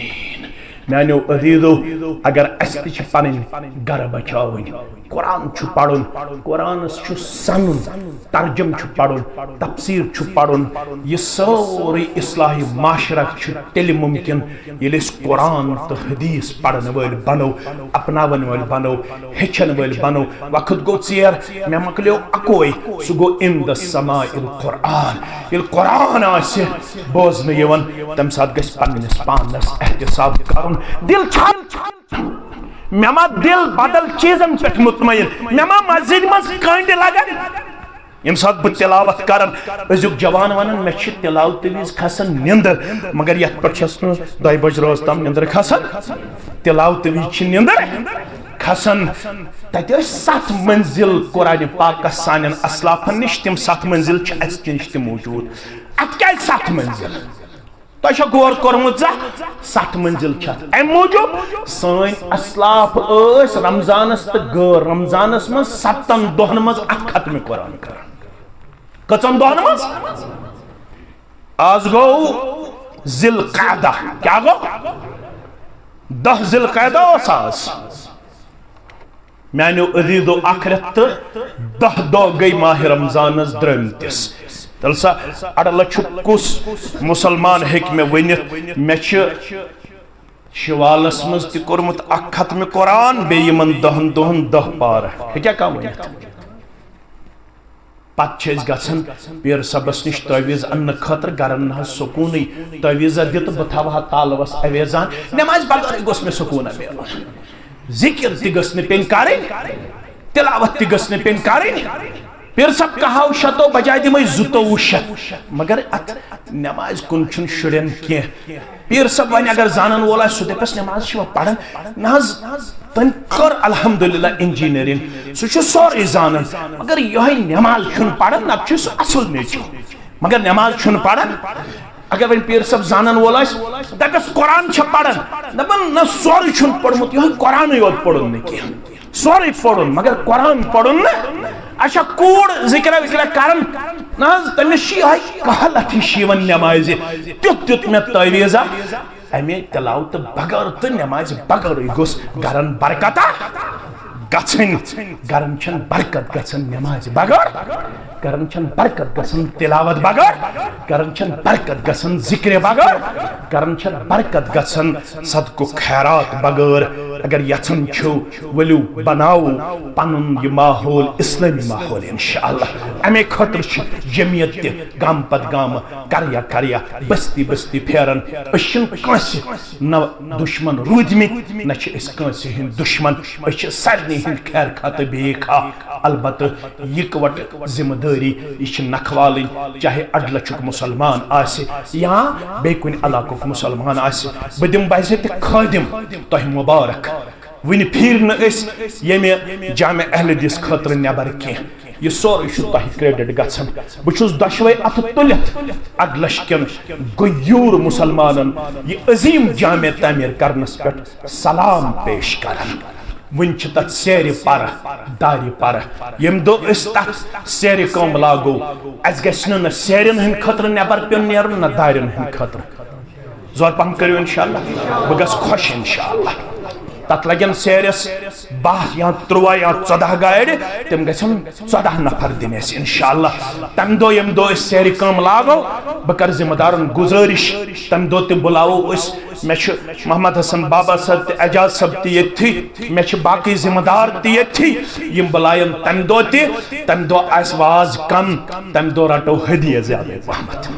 میانیو عزیزو، اگر اسہِ تہِ چھِ پنٕنۍ گرٕ بچاوٕنۍ، قرآن چھُ پرُن، قرآنس چھُ سنُن، ترجم چھُ پرُن، تفسیر چھُ پرُن، یہِ سورُے اصلاح معاشرہ چھُ تیٚلہِ ممکن، ییٚلہِ أسۍ قرآن تہٕ حدیث پرن وٲلۍ بنو، اپناون وٲلۍ بنو، ہیٚچھن وٲلۍ بنو۔ وقت گوٚو ژیر، مےٚ مۄکلیو اکوے، سُہ گوٚو عند سماع القرآن۔ ییٚلہِ قرآن آسہِ بوزنہٕ یِوان، تمہِ ساتہٕ گژھِ پننِس پانس احتساب کرُن۔ دل چھا مےٚ ما دل بدل چیزن پٮ۪ٹھ مطمئن؟ مےٚ ما مسجدِ منٛز کٔنٛڈۍ لگان؟ ییٚمہِ ساتہٕ بہٕ تلاوت کران، أزیُک جوان ونان، مےٚ چھِ تلاوتہٕ وِزِ کھسان نیندر، مگر یتھ پٮ۪ٹھ چھس نہٕ دۄیہِ بجہِ رٲژ تام نیندر کھسان۔ تلاوتہٕ وِزِ چھِ نیندر کھسان۔ تتہِ ٲسۍ ستھ منزل قرآن پاکس سانٮ۪ن اسلافن نِش، تِم ستھ منزل چھِ اسہِ نِش تہِ موجود۔ اتھ کیازِ ستھ منزل؟ تۄہہِ چھا غور کوٚرمُت زانٛہہ؟ ستھ منزل چھِ اتھ۔ امہِ موٗجوٗب سٲنۍ اسلاف ٲسۍ رمضانس تہٕ غٲر رمضانس منٛز ستن دۄہن منٛز اتھ ختمِ قرآن کران۔ کٔژن دۄہن منٛز؟ آز گوٚو ذی القعدہ۔ کیٛاہ گوٚو؟ دَہ ذی القعدہ اوس آز۔ میانیو عزیزو، اکھ رٮ۪تھ تہٕ دَہ دۄہ گٔے ماہِ رمضانس درٲمتِس۔ تیٚلہِ سا اَڑٕ لَچھُک کُس مُسلمان ہیٚکہِ مےٚ ؤنِتھ، مےٚ چھِ شوالس منٛز تہِ کوٚرمُت اکھ ختمِ قرآن، بیٚیہِ یِمن دَہن دۄہن دَہ پارٕ؟ ہیٚکیٛاہ کانٛہہ ؤنِتھ؟ پتہٕ چھِ أسۍ گژھان پیٖر صٲبس نِش تعویذ اننہٕ خٲطرٕ، گرن نہ حظ سکوٗنٕے۔ تعویذہ دِتہٕ بہٕ تھاوٕ ہا تالوس اویزان، نمازِ بغٲرٕے گوٚژھ مےٚ سکوٗن میلُن۔ ذِکِر تہِ گٔژھ نہٕ پیٚنۍ کرٕنۍ، تلاوت تہِ گٔژھ نہٕ پیٚنۍ کرٕنۍ۔ پیر صٲب، کہو شتو بجاے دِمے زٕتووُہ شتھ، مگر اتھ نمازِ کُن چھُنہٕ شُرٮ۪ن کینٛہہ۔ پیر صٲب، وۄنۍ اگر زانن وول آسہِ، سُہ دپٮ۪س، نماز چھِ وۄنۍ پران؟ نہ حظ، تٔمۍ کٔر الحمدللہ انجینئرنگ، سُہ چھُ سورُے زانان، مگر یِہوٚے نماز چھُنہٕ پران، نتہٕ چھُ سُہ اصل نیٚچو، مگر نماز چھُنہٕ پران۔ اگر وۄنۍ پیر صٲب زانن وول آسہِ، دپٮ۪س، قرآن چھا پران؟ دپان، نہ، سورُے چھُنہٕ پوٚرمُت، یِہوٚے قرآنٕے یوت پوٚرُن نہٕ کینٛہہ۔ سورُے پوٚرُن، مگر قرآن پوٚرُن نہٕ۔ اچھا، کوٗر ذِکرا وِکرا کران؟ نہ حظ، تٔمِس چھِ یِہوٚے کہلت ہِش یِوان نٮ۪مازِ۔ تیُتھ تیُتھ مےٚ تعویٖذا، اَمے تِلاوتہٕ بغٲر تہٕ نٮ۪مازِ بغٲرٕے گوٚژھ گرن برکتا گژھٕنۍ۔ گرن چھَنہٕ برکت گژھان نٮ۪مازِ بغٲر، گرن چھَنہٕ برکت گژھان تِلاوت بغٲر، گرن چھَنہٕ برکت گژھان ذِکرِ بغٲر، گرن چھَنہٕ برکت گژھان صدقُک خیرات بغٲر۔ اگر یژھان چھِو، ؤلِو بناوو پنُن یہِ ماحول اسلٲمی ماحول انشاءاللہ۔ امے خٲطرٕ چھِ جمعیت تہِ گامہٕ پتہٕ گامہٕ، قریا قریا، بستی بستی پھیران۔ أسۍ چھِنہٕ کٲنٛسہِ نہ دُشمن روٗدمٕتۍ، نہ چھِ أسۍ کٲنٛسہِ ہٕنٛدۍ دُشمن۔ أسۍ چھِ سارنٕے ہٕنٛدۍ خیر خواہ تہٕ بیٚیہِ خواہ۔ البتہٕ یِکوَٹہٕ ذمہٕ دٲری، یہِ چھِ نکھوالٕنۍ، چاہے اَڑٕ لَچھُک مُسلمان آسہِ یا بیٚیہِ کُنہِ علاقُک مُسلمان آسہِ۔ بہٕ دِمہٕ باعزتِ خٲدِم تۄہہِ مُبارک۔ وٕنہِ پھیٖرۍ نہٕ أسۍ ییٚمہِ جامع اہل حدیث خٲطرٕ نٮ۪بر کینٛہہ۔ یہِ سورُے چھُ تۄہہِ credit گژھان۔ بہٕ چھُس دۄشوَے اَتھٕ تُلِتھ اَڑٕ لَچھ کٮ۪ن غیوٗر مُسلمانَن یہِ عظیٖم جامع تعمیٖر کرنَس پٮ۪ٹھ سلام پیش کران۔ وٕنہِ چھِ تَتھ سیرِ پَرٕ، دارِ پَرٕ۔ ییٚمہِ دۄہ أسۍ تَتھ سیرِ کٲم لاگو، اَسہِ گژھِ نہٕ نہ سیرٮ۪ن ہٕنٛدِ خٲطرٕ نٮ۪بر پیوٚن نیرُن، نہ دارٮ۪ن ہٕنٛدِ خٲطرٕ۔ زور پہم کٔرِو انشاءاللہ، بہٕ گژھٕ خۄش انشاءاللہ۔ تَتھ لَگن سیرٮ۪س باہ یا تُرٛواہ یا ژۄداہ گاڑِ، تِم گژھن ژۄداہ نفر دِنۍ اَسہِ انشاءاللہ۔ تَمہِ دۄہ ییٚمہِ دۄہ أسۍ سیرِ کٲم لاگو، بہٕ کَرٕ ذمہٕ دارَن گُزٲرِش، تَمہِ دۄہ تہِ بُلاوو أسۍ۔ مےٚ چھُ محمد حسن بابا صٲب تہِ، اعجاز صٲب تہِ ییٚتھی، مےٚ چھِ باقٕے ذمہٕ دار تہِ ییٚتھی، یِم بُلایَن تَمہِ دۄہ تہِ۔ تَمہِ دۄہ آسہِ واز کم، تَمہِ دۄہ رَٹو ہدیہ زیادَے پہمتھ۔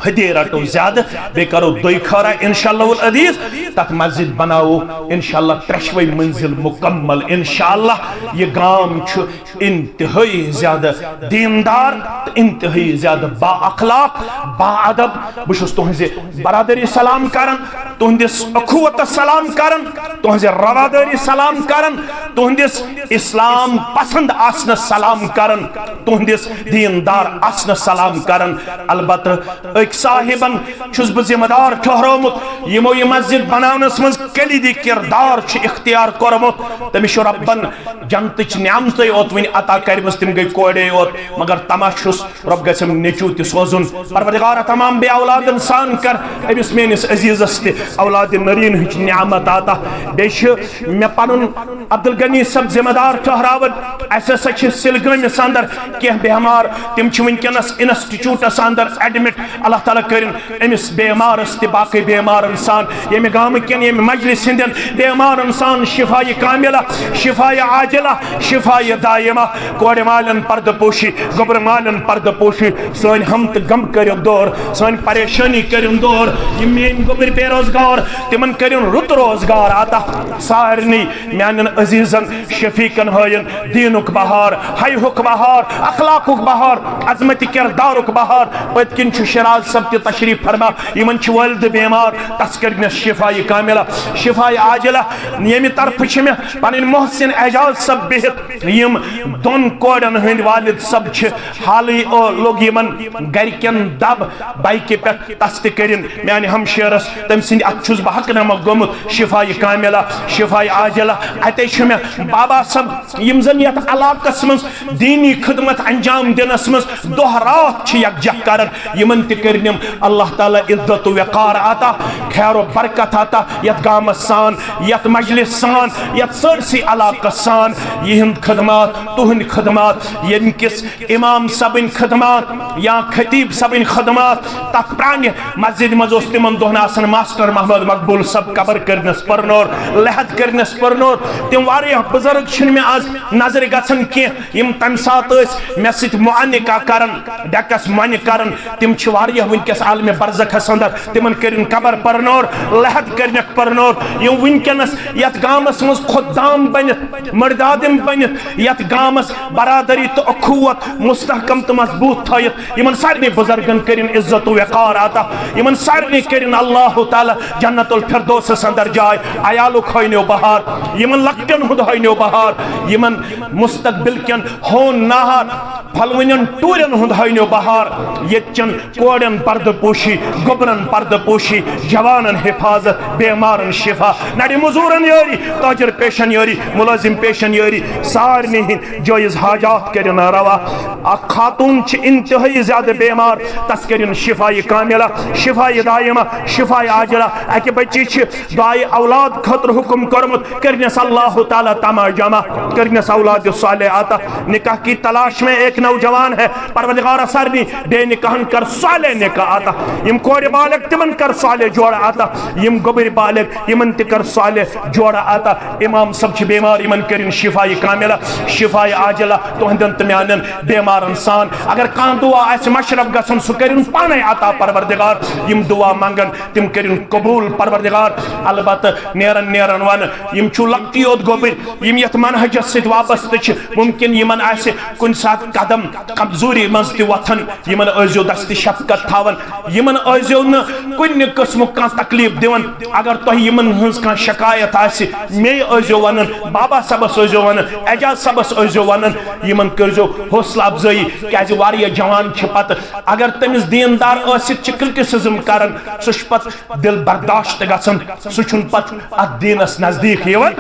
ہدیہ رَٹو زیادٕ، بیٚیہِ کَرو دۄیہِ خٲرا انشاءاللہ العزیز۔ تَتھ مسجد بَناوو انشاءاللہ ترٛٮ۪شوَے منزل مُکمل انشاءاللہ۔ یہِ گام چھُ انتہٲئی زیادٕ دیندار تہٕ انتہٲئی زیادٕ با اخلاق، با ادب۔ بہٕ چھُس تُہنزِ برادری سلام کران، تُہندِس اخوتس سلام کران، تُہنزِ روادٲری سلام کران، تُہندِس اسلام پسند آسنس سلام کران، تُہندِس دیندار آسنس سلام کران۔ البتہ أکۍ صاحبن چھُس بہٕ ذمہٕ دار ٹھہرومُت، یِمو یہِ مسجد بناونس منٛز کلیدی کردار چھُ اختیار کوٚرمُت۔ تٔمِس چھُ رۄبن جنتٕچ نعمتٕے اوت وٕنہِ عطا کٔرمٕژ، تِم گٔے کورے اوت، مگر طمع چھُس رۄب گژھٮ۪م نیٚچوٗ تہِ سوزُن۔ پروردگار، تمام بے اولادن سان کر أمِس میٲنِس عزیزس تہِ اولاد نرین ہٕنٛز نعمت عطا۔ بیٚیہِ چھِ مےٚ پنُن عبدالغنی صٲب ذمہٕ دار ٹھہراوان۔ اسہِ ہسا چھِ سِلگٲمِس اندر کینٛہہ بیمار، تِم چھِ وٕنکیٚنس انسٹیٹیوٹس اندر ایڈمٹ۔ اللہ تعالیٰ کٔرِن أمِس بیمارس تہِ باقٕے بیمارن سان، ییٚمہِ گامہٕ کٮ۪ن، ییٚمہِ مجلس ہٕنٛدٮ۪ن بیمارن سان شفایہِ کاملہ، شفایہِ عاجلہ، شفایہِ دائمہ۔ کورِ والٮ۪ن پردٕ پوشی، گوٚبرٕ مالٮ۪ن پردٕ پوشی، سٲنۍ ہم تہٕ غم کٔرِن دور، سٲنۍ پریشٲنی کٔرِن دور۔ یِم میٲنۍ گوٚبرۍ بے روزگار، تِمن کٔرِن رُت روزگار عطا۔ سارنٕے میانٮ۪ن عزیزن شفیقن ہٲیِن دیٖنُک بہار، حیہُک بہار، اخلاقُک بہار، عظمت کردارُک بہار۔ پٔتۍ کِنۍ چھُ شیراز صٲب تہِ تشریف فرما، یِمن چھِ والدٕ بیمار، تس کٔرِنس شفایہِ کاملہ، شفایہِ عاجلہ۔ ییٚمہِ طرفہٕ چھِ مےٚ پنٕنۍ محسن اعجاز صٲب بِہِتھ، یِم دۄن کورٮ۪ن ہٕنٛدۍ والد صٲب چھِ۔ حالٕے او لوٚگ یِمن گرِکٮ۪ن دب بایکہِ پٮ۪ٹھ، تس تہِ کٔرِن میانہِ ہمشیرس، تٔمۍ سٕنٛدِ اتھٕ چھُس بہٕ حقنامہ گوٚمُت، شفایہِ کاملہ، شفایہِ عاجلہ۔ اتے چھُ مےٚ بابا صٲب، یِم زن یتھ علاقس منٛز دینی خدمت انجام دِنس منٛز دۄہ راتھ چھِ یکجاہ کران، یِمن تہِ کٔرِنم اللہ تعالیٰ عزت و وقار عطا، خیر و برکت عطا، یتھ گامس سان، یتھ مجلس سان، یتھ سٲرسٕے علاقس سان۔ یِہنٛد خدمات، تُہنٛدۍ خدمات، ییٚمہِ کِس امام صٲبٕنۍ خدمات یا خطیب صٲبٕنۍ خدمات، تتھ پرانہِ مسجد منٛز اوس تِمن دۄہن آسان ماسٹر محمد مقبول صٲب، قبر کٔرنس پرنور، لحد کٔرنس پرنور۔ تِم واریاہ بزرگ چھِنہٕ مےٚ آز نظرِ گژھان کینٛہہ، یِم تمہِ ساتہٕ ٲسۍ مےٚ سۭتۍ معانقہ کران، ڈیکس مۄنہِ کران۔ تِم چھِ واریاہ وٕنکیٚس عالم برزخس اندر، تِمن کٔرِن قبر پرنور، لحد کٔرنکھ پرنور۔ یِم وٕنکیٚنس یتھ گامس منٛز خدام بٔنِتھ، مردادم بٔنِتھ، یتھ گامس برادری تہٕ اخوت مستحکم تہٕ مضبوط تھٲیِتھ، یِمن سارنٕے بزرگن کٔرِن عزت و وقار عطا۔ یِمن سارنٕے کٔرِن اللہ تعالیٰ جنت الفردوسس اندر جاے۔ عیالُک ہٲینیو بہار، یِمن لۄکٹٮ۪ن ہُنٛد ہٲینیو بہار، یِمن مستقبل کٮ۪ن ہون ناہار پھۄلوٕنٮ۪ن ٹوٗرٮ۪ن ہُنٛد ہٲینیو بہار۔ ییٚتہِ چٮ۪ن کورٮ۪ن پردٕ پوشی، گوٚبرن پردٕ پوشی، جوانن حفاظت، بیمارن شفا، نڑِ مزورن یٲری، تاجر پیشن یٲری، ملازم پیشن یٲری، سارنٕے ہٕنٛدۍ جٲیز حاجات کٔرِن روا۔ اکھ خاتون چھِ انتہٲئی زیادٕ بیمار، تس کٔرِن شفایہِ کاملہ، شفایہِ دائمہ، شفایہِ عاجلہ۔ اکہِ بچی چھِ دعائے اولاد خٲطرٕ حکم کوٚرمُت، کٔرنس اللہ تعالیٰ تمام جمع، کٔرنس اولاد صالح عطا۔ نکاح کی تلاش میں ایک نوجوان ہے، پروردگار سارنٕے بے نکاحن کر صالح نکاح عطا۔ یِم کورِ بالغ تِمن کر صالح جوڑ عطا، یِم گوٚبٕرۍ بالغ یِمن تہِ کر صالح جوڑ عطا۔ امام صٲب چھِ بیمار، یِمن کٔرِن شفایہِ کاملہ، شفایہِ عاجلہ تُہنٛدٮ۪ن تہٕ میانٮ۪ن بیمارن سان۔ اگر کانٛہہ دعا آسہِ مشرف گژھُن، سُہ کٔرِن پانے عطا پروردگار۔ یِم دعا منگن، تِم کٔرِن قبول پروردگار۔ البتہ نیرن نیرن ونہٕ، یِم چھِو لۄکٹی یوت گوٚبٕرۍ، یِم یتھ منہجس سۭتۍ وابستہٕ چھِ، ممکن یِمن آسہِ کُنہِ ساتہٕ قدم کمزوری منٛز تہِ وۄتھان، یِمن ٲسۍزیو دستِ شفقت تھاوان، یِمن ٲسۍزیو نہٕ کُنہِ قٕسمُک کانٛہہ تکلیف دِوان۔ اگر تۄہہِ یِمن ہٕنٛز کانٛہہ شکایت آسہِ، مے ٲسۍزیو ونان، بابا صٲبس ٲسۍزیو ونان، اعجاز صٲبس ٲسۍزیو ونان، یِمن کٔرۍزیو حوصلہٕ افزٲیی، کیازِ واریاہ جوان چھِ پتہٕ، اگر تٔمِس دیٖندار ٲسِتھ چھِ criticism کران، سُہ چھُ پتہٕ دل برداشت گژھان، سُہ چھُنہٕ پتہٕ اتھ دیٖنس نزدیٖک یِوان۔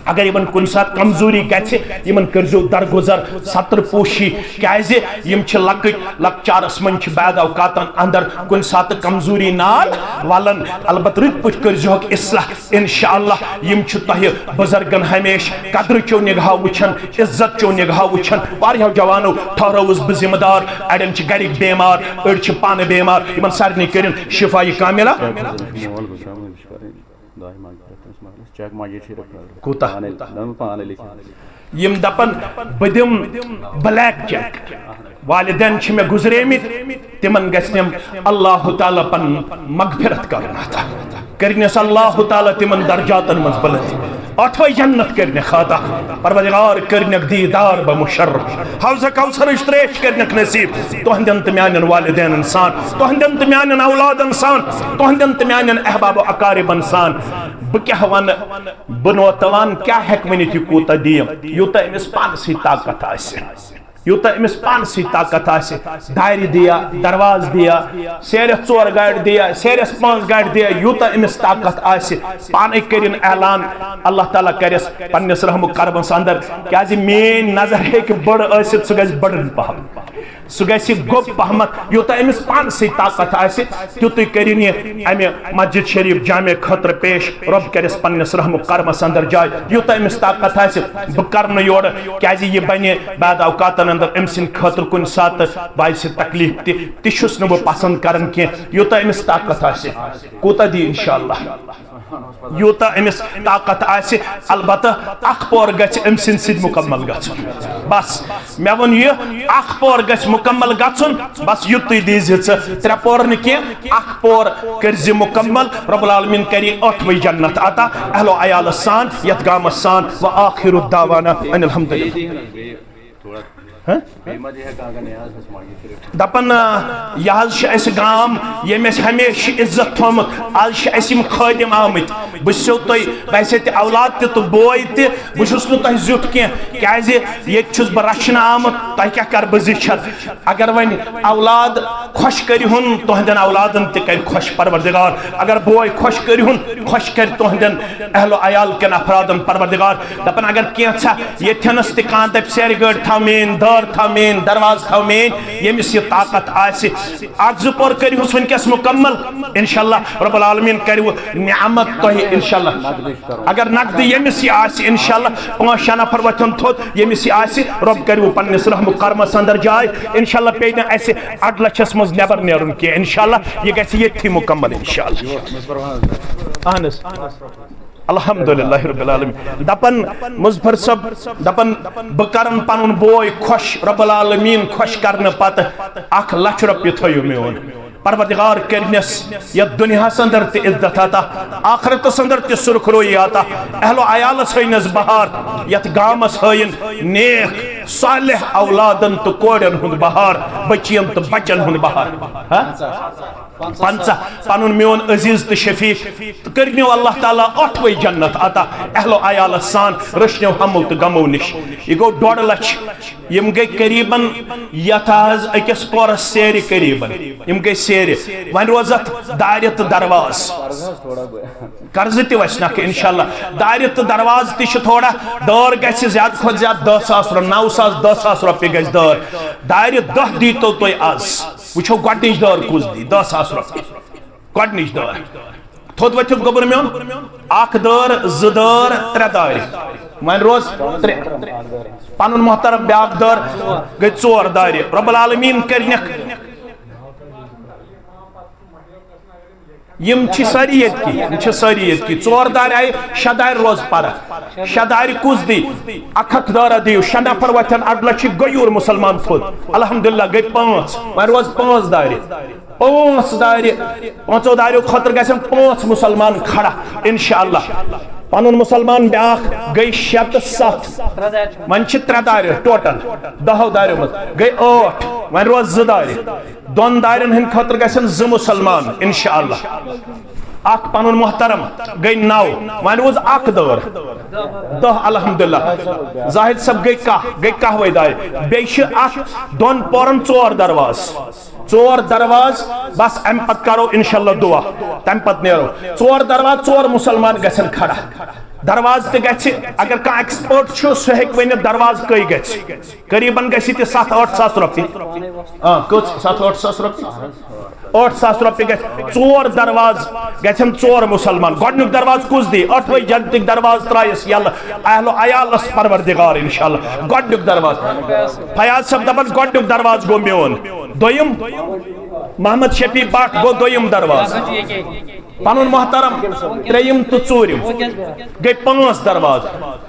اگر یِمن کُنہِ ساتہٕ کمزوری گژھِ، یِمن کٔرۍزیو درگُزر، ستر پوشی، کیازِ یِم چھِ لۄکٕٹۍ، لۄکچارس منٛز چھِ بعض اوقاتن اندر کُنہِ ساتہٕ کمزوری نال ولان۔ البتہ رٕتۍ پٲٹھۍ کٔرۍزِہوکھ اصلاح، انشاءاللہ۔ یِم چھِ تۄہہِ بزرگن ہمیشہ قدرٕ چیو نگاہ وٕچھان، عزت چیو نگاہ وٕچھان۔ واریاہو جوانو ٹھہرٲوٕس بہٕ ذمہٕ دار، اڑٮ۪ن چھِ گرِکۍ بیمار، أڑۍ چھِ پانہٕ بیمار، یِمن سارنٕے کٔرِن شفایہِ کاملہ۔ کوٗتاہ؟ یِم دَپَن، "بہٕ دِمہٕ black cheque، والدین چھِ مےٚ گُزریمٕتۍ، تِمَن گژھِ نہٕ اللہ تعالیٰ پَنُن مغفرت کَرُن عطا، کٔرِنَس اللہ تعالیٰ تِمَن درجاتَن منٛز بُلند، ٲٹھوَے جنت کٔرِنَکھ عطا، پروردگار کٔرِنَکھ دیٖدار بہٕ مُشرف، حوض کوثرٕچ ترٛیش کٔرِنَکھ نصیٖب تُہنٛدٮ۪ن تہٕ میٛانٮ۪ن والدینَن سان، تُہنٛدٮ۪ن تہٕ میٛانٮ۪ن اولادَن سان، تُہنٛدٮ۪ن تہٕ میٛانٮ۪ن احباب و اقاربَن سان۔" بہٕ کیٛاہ وَنہٕ؟ بہٕ نوتوان کیٛاہ ہٮ۪کہٕ ؤنِتھ، یہِ کوٗتاہ دِیہِ؟ یوٗتاہ أمِس پانسٕے طاقت آسہِ، یوٗتاہ أمِس پانسٕے طاقت آسہِ، دارِ دِیا، دروازٕ دِیا، سیرٮ۪س ژور گاڑِ دِیا، سیرٮ۪س پانٛژھ گاڑِ دِیا، یوٗتاہ أمِس طاقت آسہِ، پانے کٔرِن اعلان، اللہ تعالیٰ کرٮ۪س پننِس رحم و کرمس اندر، کیازِ میٲنۍ نظر ہیٚکہِ بٔڑ ٲسِتھ، سُہ گژھِ بٔڑن پہم۔ سُہ گژھِ گوٚب پہمتھ، یوٗتاہ أمِس پانسٕے طاقت آسہِ، تیُتُے کٔرِن یہِ اَمہِ مسجد شریف جامع خٲطرٕ پیش۔ رۄب کَرٮ۪س پنٛنِس رحم و کرمس اندر جاے، یوٗتاہ أمِس طاقت آسہِ۔ بہٕ کَرٕ نہٕ یورٕ، کیٛازِ یہِ بَنہِ بعد اوقاتن اندر أمۍ سٕنٛدِ خٲطرٕ کُنہِ ساتہٕ باعث تکلیف تہِ۔ تہِ چھُس نہٕ بہٕ پسند کران کینٛہہ، یوٗتاہ أمِس طاقت آسہِ۔ کوٗتاہ دی انشاءاللہ؟ یوٗتاہ أمِس طاقت آسہِ، البتہ اکھ پور گژھِ أمۍ سٕنٛدِ سۭتۍ مُکمل گژھُن۔ بس، مےٚ ووٚن یہِ، اکھ پور گژھِ مُکمل گژھُن، بس یُتُے دیٖزِ ژٕ، ترٛےٚ پور نہٕ کینٛہہ، اکھ پور کٔرزِ مُکمل۔ رب العالمین کرِ ٲٹھوَے جنت عطا اہل و عیالس سان، یتھ گامس سان۔ و آخر دعوانا ان الحمدللہ۔ ہہ؟ بیٚیہِ ما دِیہِ ہا کانٛہہ کانٛہہ نیاز حظ مۄنٛگہِ کٔرِتھ؟ دَپان، آ، یہِ حظ چھُ اَسہِ گام، ییٚمۍ اَسہِ ہمیشہِ عزت تھوٚومُت۔ آز چھِ اَسہِ یِم خٲدِم آمٕتۍ۔ بہٕ چھُسو تۄہہِ، بہٕ آسہِ ییٚتہِ اولاد تہِ تہٕ بوے تہِ۔ بہٕ چھُس نہٕ تۄہہِ زیُٹھ کینٛہہ، کیٛازِ ییٚتہِ چھُس بہٕ رَچھنہٕ آمُت۔ تۄہہِ کیٛاہ کَرٕ بہٕ زِچھَر؟ اگر وۄنۍ اولاد خۄش کٔرِہُن، تُہنٛدٮ۪ن اولادَن تہِ کَرِ خۄش پروردگار۔ اگر بوے خۄش کٔرِہُن، خۄش کَرِ تُہنٛدٮ۪ن اہل و عیال کٮ۪ن افرادَن پروردگار۔ دَپان، اگر کینٛژھا ییٚتھٮ۪نَس تہِ کانٛہہ دَپہِ، سیرِ گٲڑۍ تھاو میٛٲنۍ، دٲر تھاو میٛٲنۍ، دروازٕ تھاو میٛٲنۍ، ییٚمِس یہِ طاقت آسہِ، اَکھ زٕ پور کٔرِہُس وٕنکٮ۪س مُکمل، انشاءاللہ رب العالمین کَرِ وۄنۍ نعمت تۄہہِ، انشاءاللہ۔ اگر نقدٕ ییٚمِس یہِ آسہِ، انشاءاللہ، پانٛژھ شےٚ نفر وۄتھن تھوٚد، ییٚمِس یہِ آسہِ، رۄب کَرِ وۄنۍ پنٛنِس رحم و کرمس اندر جاے۔ انشاءاللہ پیٚیہِ نہٕ اَسہِ اَڑٕ لَچھَس منٛز نٮ۪بر نیرُن کینٛہہ، انشاءاللہ یہِ گژھِ ییٚتھی مُکمل، انشاءاللہ۔ اہن حظ۔ الحمدللہ رب العالمین۔ دپان مظفر صٲب، دپان، بہٕ کرن پنُن بوے خۄش، رب العالمین خۄش کرنہٕ پتہٕ اکھ لچھ رۄپیہِ تھٲیِو میون۔ پروردگار کرنس یتھ دنیاہس اندر تہِ عزت عطا، آخرتس اندر تہِ سرخروئی عطا، اہل و عیالس ہٲینس بہار، یتھ گامس ہٲین نیک صالح اولادن تہٕ کورٮ۪ن ہُنٛد بہار، بچین تہٕ بچن ہُنٛد بہار۔ ہا؟ پنژاہ، پنُن میون عزیز تہٕ شفیق، تہٕ کٔرنیو اللہ تعالیٰ ٲٹھوے جنت عطا، اہل و عیالس سان رٔچھنیو ہمو تہٕ غمو نِش۔ یہِ گوٚو ڈۄڈ لچھ۔ یِم گٔے قریباً یتھ حظ أکِس پورس سیرِ قریباً۔ یِم گٔے سیرِ۔ وۄنۍ روز اتھ دارِ تہٕ درواز۔ قرضہٕ تہِ وسہِ نکھٕ انشاءاللہ۔ دارِ تہٕ درواز تہِ چھِ تھوڑا، دٲر گژھِ زیادٕ کھۄتہٕ زیادٕ دہ ساس رۄپیہِ، نو ساس، دہ ساس رۄپیہِ گژھِ دٲر۔ دارِ دہ دیٖتو تُہۍ از۔ وٕچھو گۄڈٕنِچ دٲر کُس دی، دہ ساس رۄپیہِ۔ گۄڈٕنِچ دٲر۔ تھوٚد ؤتھِتھ گوٚبُر میون۔ اکھ دٲر، زٕ دٲر، ترٛےٚ دارِ۔ وۄنۍ روز ترٛےٚ۔ پنُن محترم بیاکھ دٲر گٔے ژور دارِ۔ رب العالمین کٔرنکھ۔ یِم چھِ سٲری ییٚتکی، یِم چھِ سٲری ییٚتکی۔ ژور دارِ آیہِ، شےٚ دارِ روز پرٕ۔ شےٚ دارِ کُس دی؟ اکھ اکھ دٲرا دِیِو، شےٚ نفر وۄتھن، اڈٕ لچھ چھِ غیور مسلمان تھوٚد۔ الحمدللہ گٔے پانٛژھ، وۄنۍ روز پانٛژھ دارِ۔ پانٛژھ دارِ، پانٛژو داریو خٲطرٕ گژھن پانٛژھ مسلمان کھڑا، انشاءاللہ۔ پنُن مسلمان بیاکھ گٔے شےٚ تہٕ ستھ، وۄنۍ چھِ ترٛےٚ دارِ ٹوٹل، دہو داریو منٛز گٔے ٲٹھ، وۄنۍ روز زٕ دارِ۔ دۄن دارٮ۪ن ہٕنٛدِ خٲطرٕ گژھن زٕ مسلمان، انشاءاللہ۔ اکھ پنُن محترم گٔے نو، وۄنۍ روٗز اکھ دٲر، دہ الحمدللہ۔ زاہد صٲب گٔے کاہ، گٔے کاہوے دارِ۔ بیٚیہِ چھِ اکھ دۄن پورن ژور درواز، ژور درواز، بس امہِ پتہٕ کرو انشاءاللہ دعا، تمہِ پتہٕ نیرو۔ ژور درواز، ژور مسلمان گژھن کھڑا۔ درواز تہِ گژھِ، اگر کانٛہہ expert چھُ، سُہ ہیٚکہِ ؤنِتھ درواز کٔہۍ گژھِ۔ قریباً گژھِ تہِ ستھ ٲٹھ ساس رۄپیہِ۔ آ، کٔژ؟ ستھ ٲٹھ ساس رۄپیہِ؟ ٲٹھ ساس رۄپیہِ گژھِ۔ ژور درواز گژھن، ژور مسلمان۔ گۄڈٕنیُک درواز کُس دی؟ ٲٹھوَے جنتٕکۍ درواز ترٛایس یَلہٕ۔ اہل و عیالس پروردگار انشاءاللہ۔ گۄڈٕنیُک درواز۔ فیاض صٲب دپان گۄڈٕنیُک درواز گوٚو میون۔ دوٚیِم؟ محمد شفیع بٹ گوٚو دوٚیِم درواز۔ پنُن محترم ترٛیٚیِم تہٕ ژوٗرِم۔ گٔے پانٛژھ درواز۔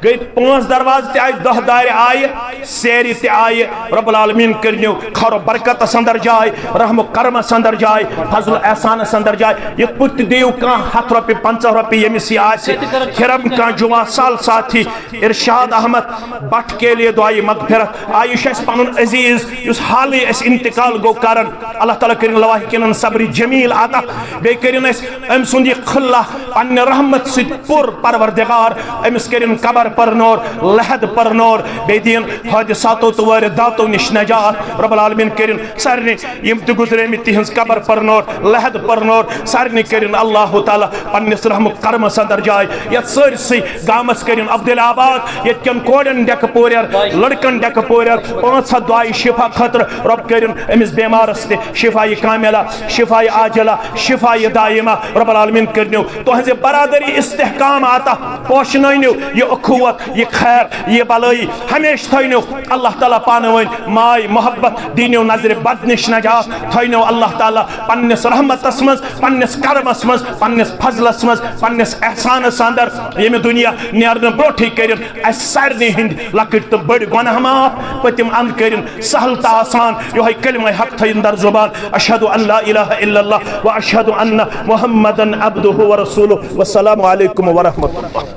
گٔے پانٛژھ درواز تہِ آیہِ، دہ دارِ آیہِ، سیرِ تہِ آیہِ۔ رب العالمین کٔرنیو خیر و برکتس اندر جاے، رحم و کرمس اندر جاے، فضل و احسانس اندر جاے۔ یِتھ پٲٹھۍ تہِ دِیِو کانٛہہ ہتھ رۄپیہِ، پنٛژاہ رۄپیہِ، ییٚمِس یہِ آسہِ۔ کھِرم کانٛہہ جُمعہ سال ساتھی ارشاد احمد بٹ کے لیے دعائے مغفرت۔ آ، یہِ چھُ اَسہِ پنُن عزیز، یُس حالٕے اَسہِ انتقال گوٚو کرن۔ اللہ تعالیٰ کٔرِن لواحقینن صبر جمیل عطا۔ بیٚیہِ کٔرِن اَسہِ أمۍ سُنٛد یہِ خلہ پننہِ رحمت سۭتۍ پُر پروردگار۔ أمِس کٔرِن قبر پرنور، لحد پرنور، بیٚیہِ دِیِن حٲدِثاتو تہٕ وٲرِداتو نِش نجات۔ رب العالمین کٔرِن سارنٕے یِم تہِ گُزریمٕتۍ تِہِنٛز قبر پرنور، لحد پرنور، سارنٕے کٔرِن اللہ تعالیٰ پننِس رحم و کرمس اندر جاے۔ یتھ سٲرسٕے گامس کٔرِن عبدالآباد، ییٚتہِ کٮ۪ن کورٮ۪ن ڈٮ۪کہٕ پورٮ۪ر، لڑکن ڈٮ۪کہٕ پورٮ۪ر، پانٛژھ ہتھ دعایہِ شفا خٲطرٕ۔ رب کٔرِن أمِس بیمارس تہِ شفایہِ کاملہ، شفایہِ عاجلہ، شفایہِ دائمہ۔ رب العالمین کٔرنیو تُہنٛزِ برادری استحکام عطا، پوشنٲونیو یہِ اخوت، یہِ خیر، یہِ بلٲیی ہمیشہِ تھٲونیو اللہ تعالیٰ پانہٕ ؤنۍ ماے محبت، دِنیو نظرِ بد نِش نجات، تھٲونیو اللہ تعالیٰ پننِس رحمتس منٛز، پننِس کرمس منٛز، پننِس فضلس منٛز، پننِس احسانس اندر۔ ییٚمہِ دُنیا نیرنہٕ برونٛٹھٕے کٔرِن اسہِ سارنٕے ہٕنٛدۍ لۄکٕٹۍ تہٕ بٔڑۍ گۄناہ معاف، پٔتِم اند کٔرِن سہل تہٕ آسان۔ یِہوٚے کلمہ حق تھٲیِن در زبان، اشہد ان لا الہ الا اللہ و اشہد ان محمدا عبدہ و رسولہ۔ والسلام علیکم ورحمۃ اللہ۔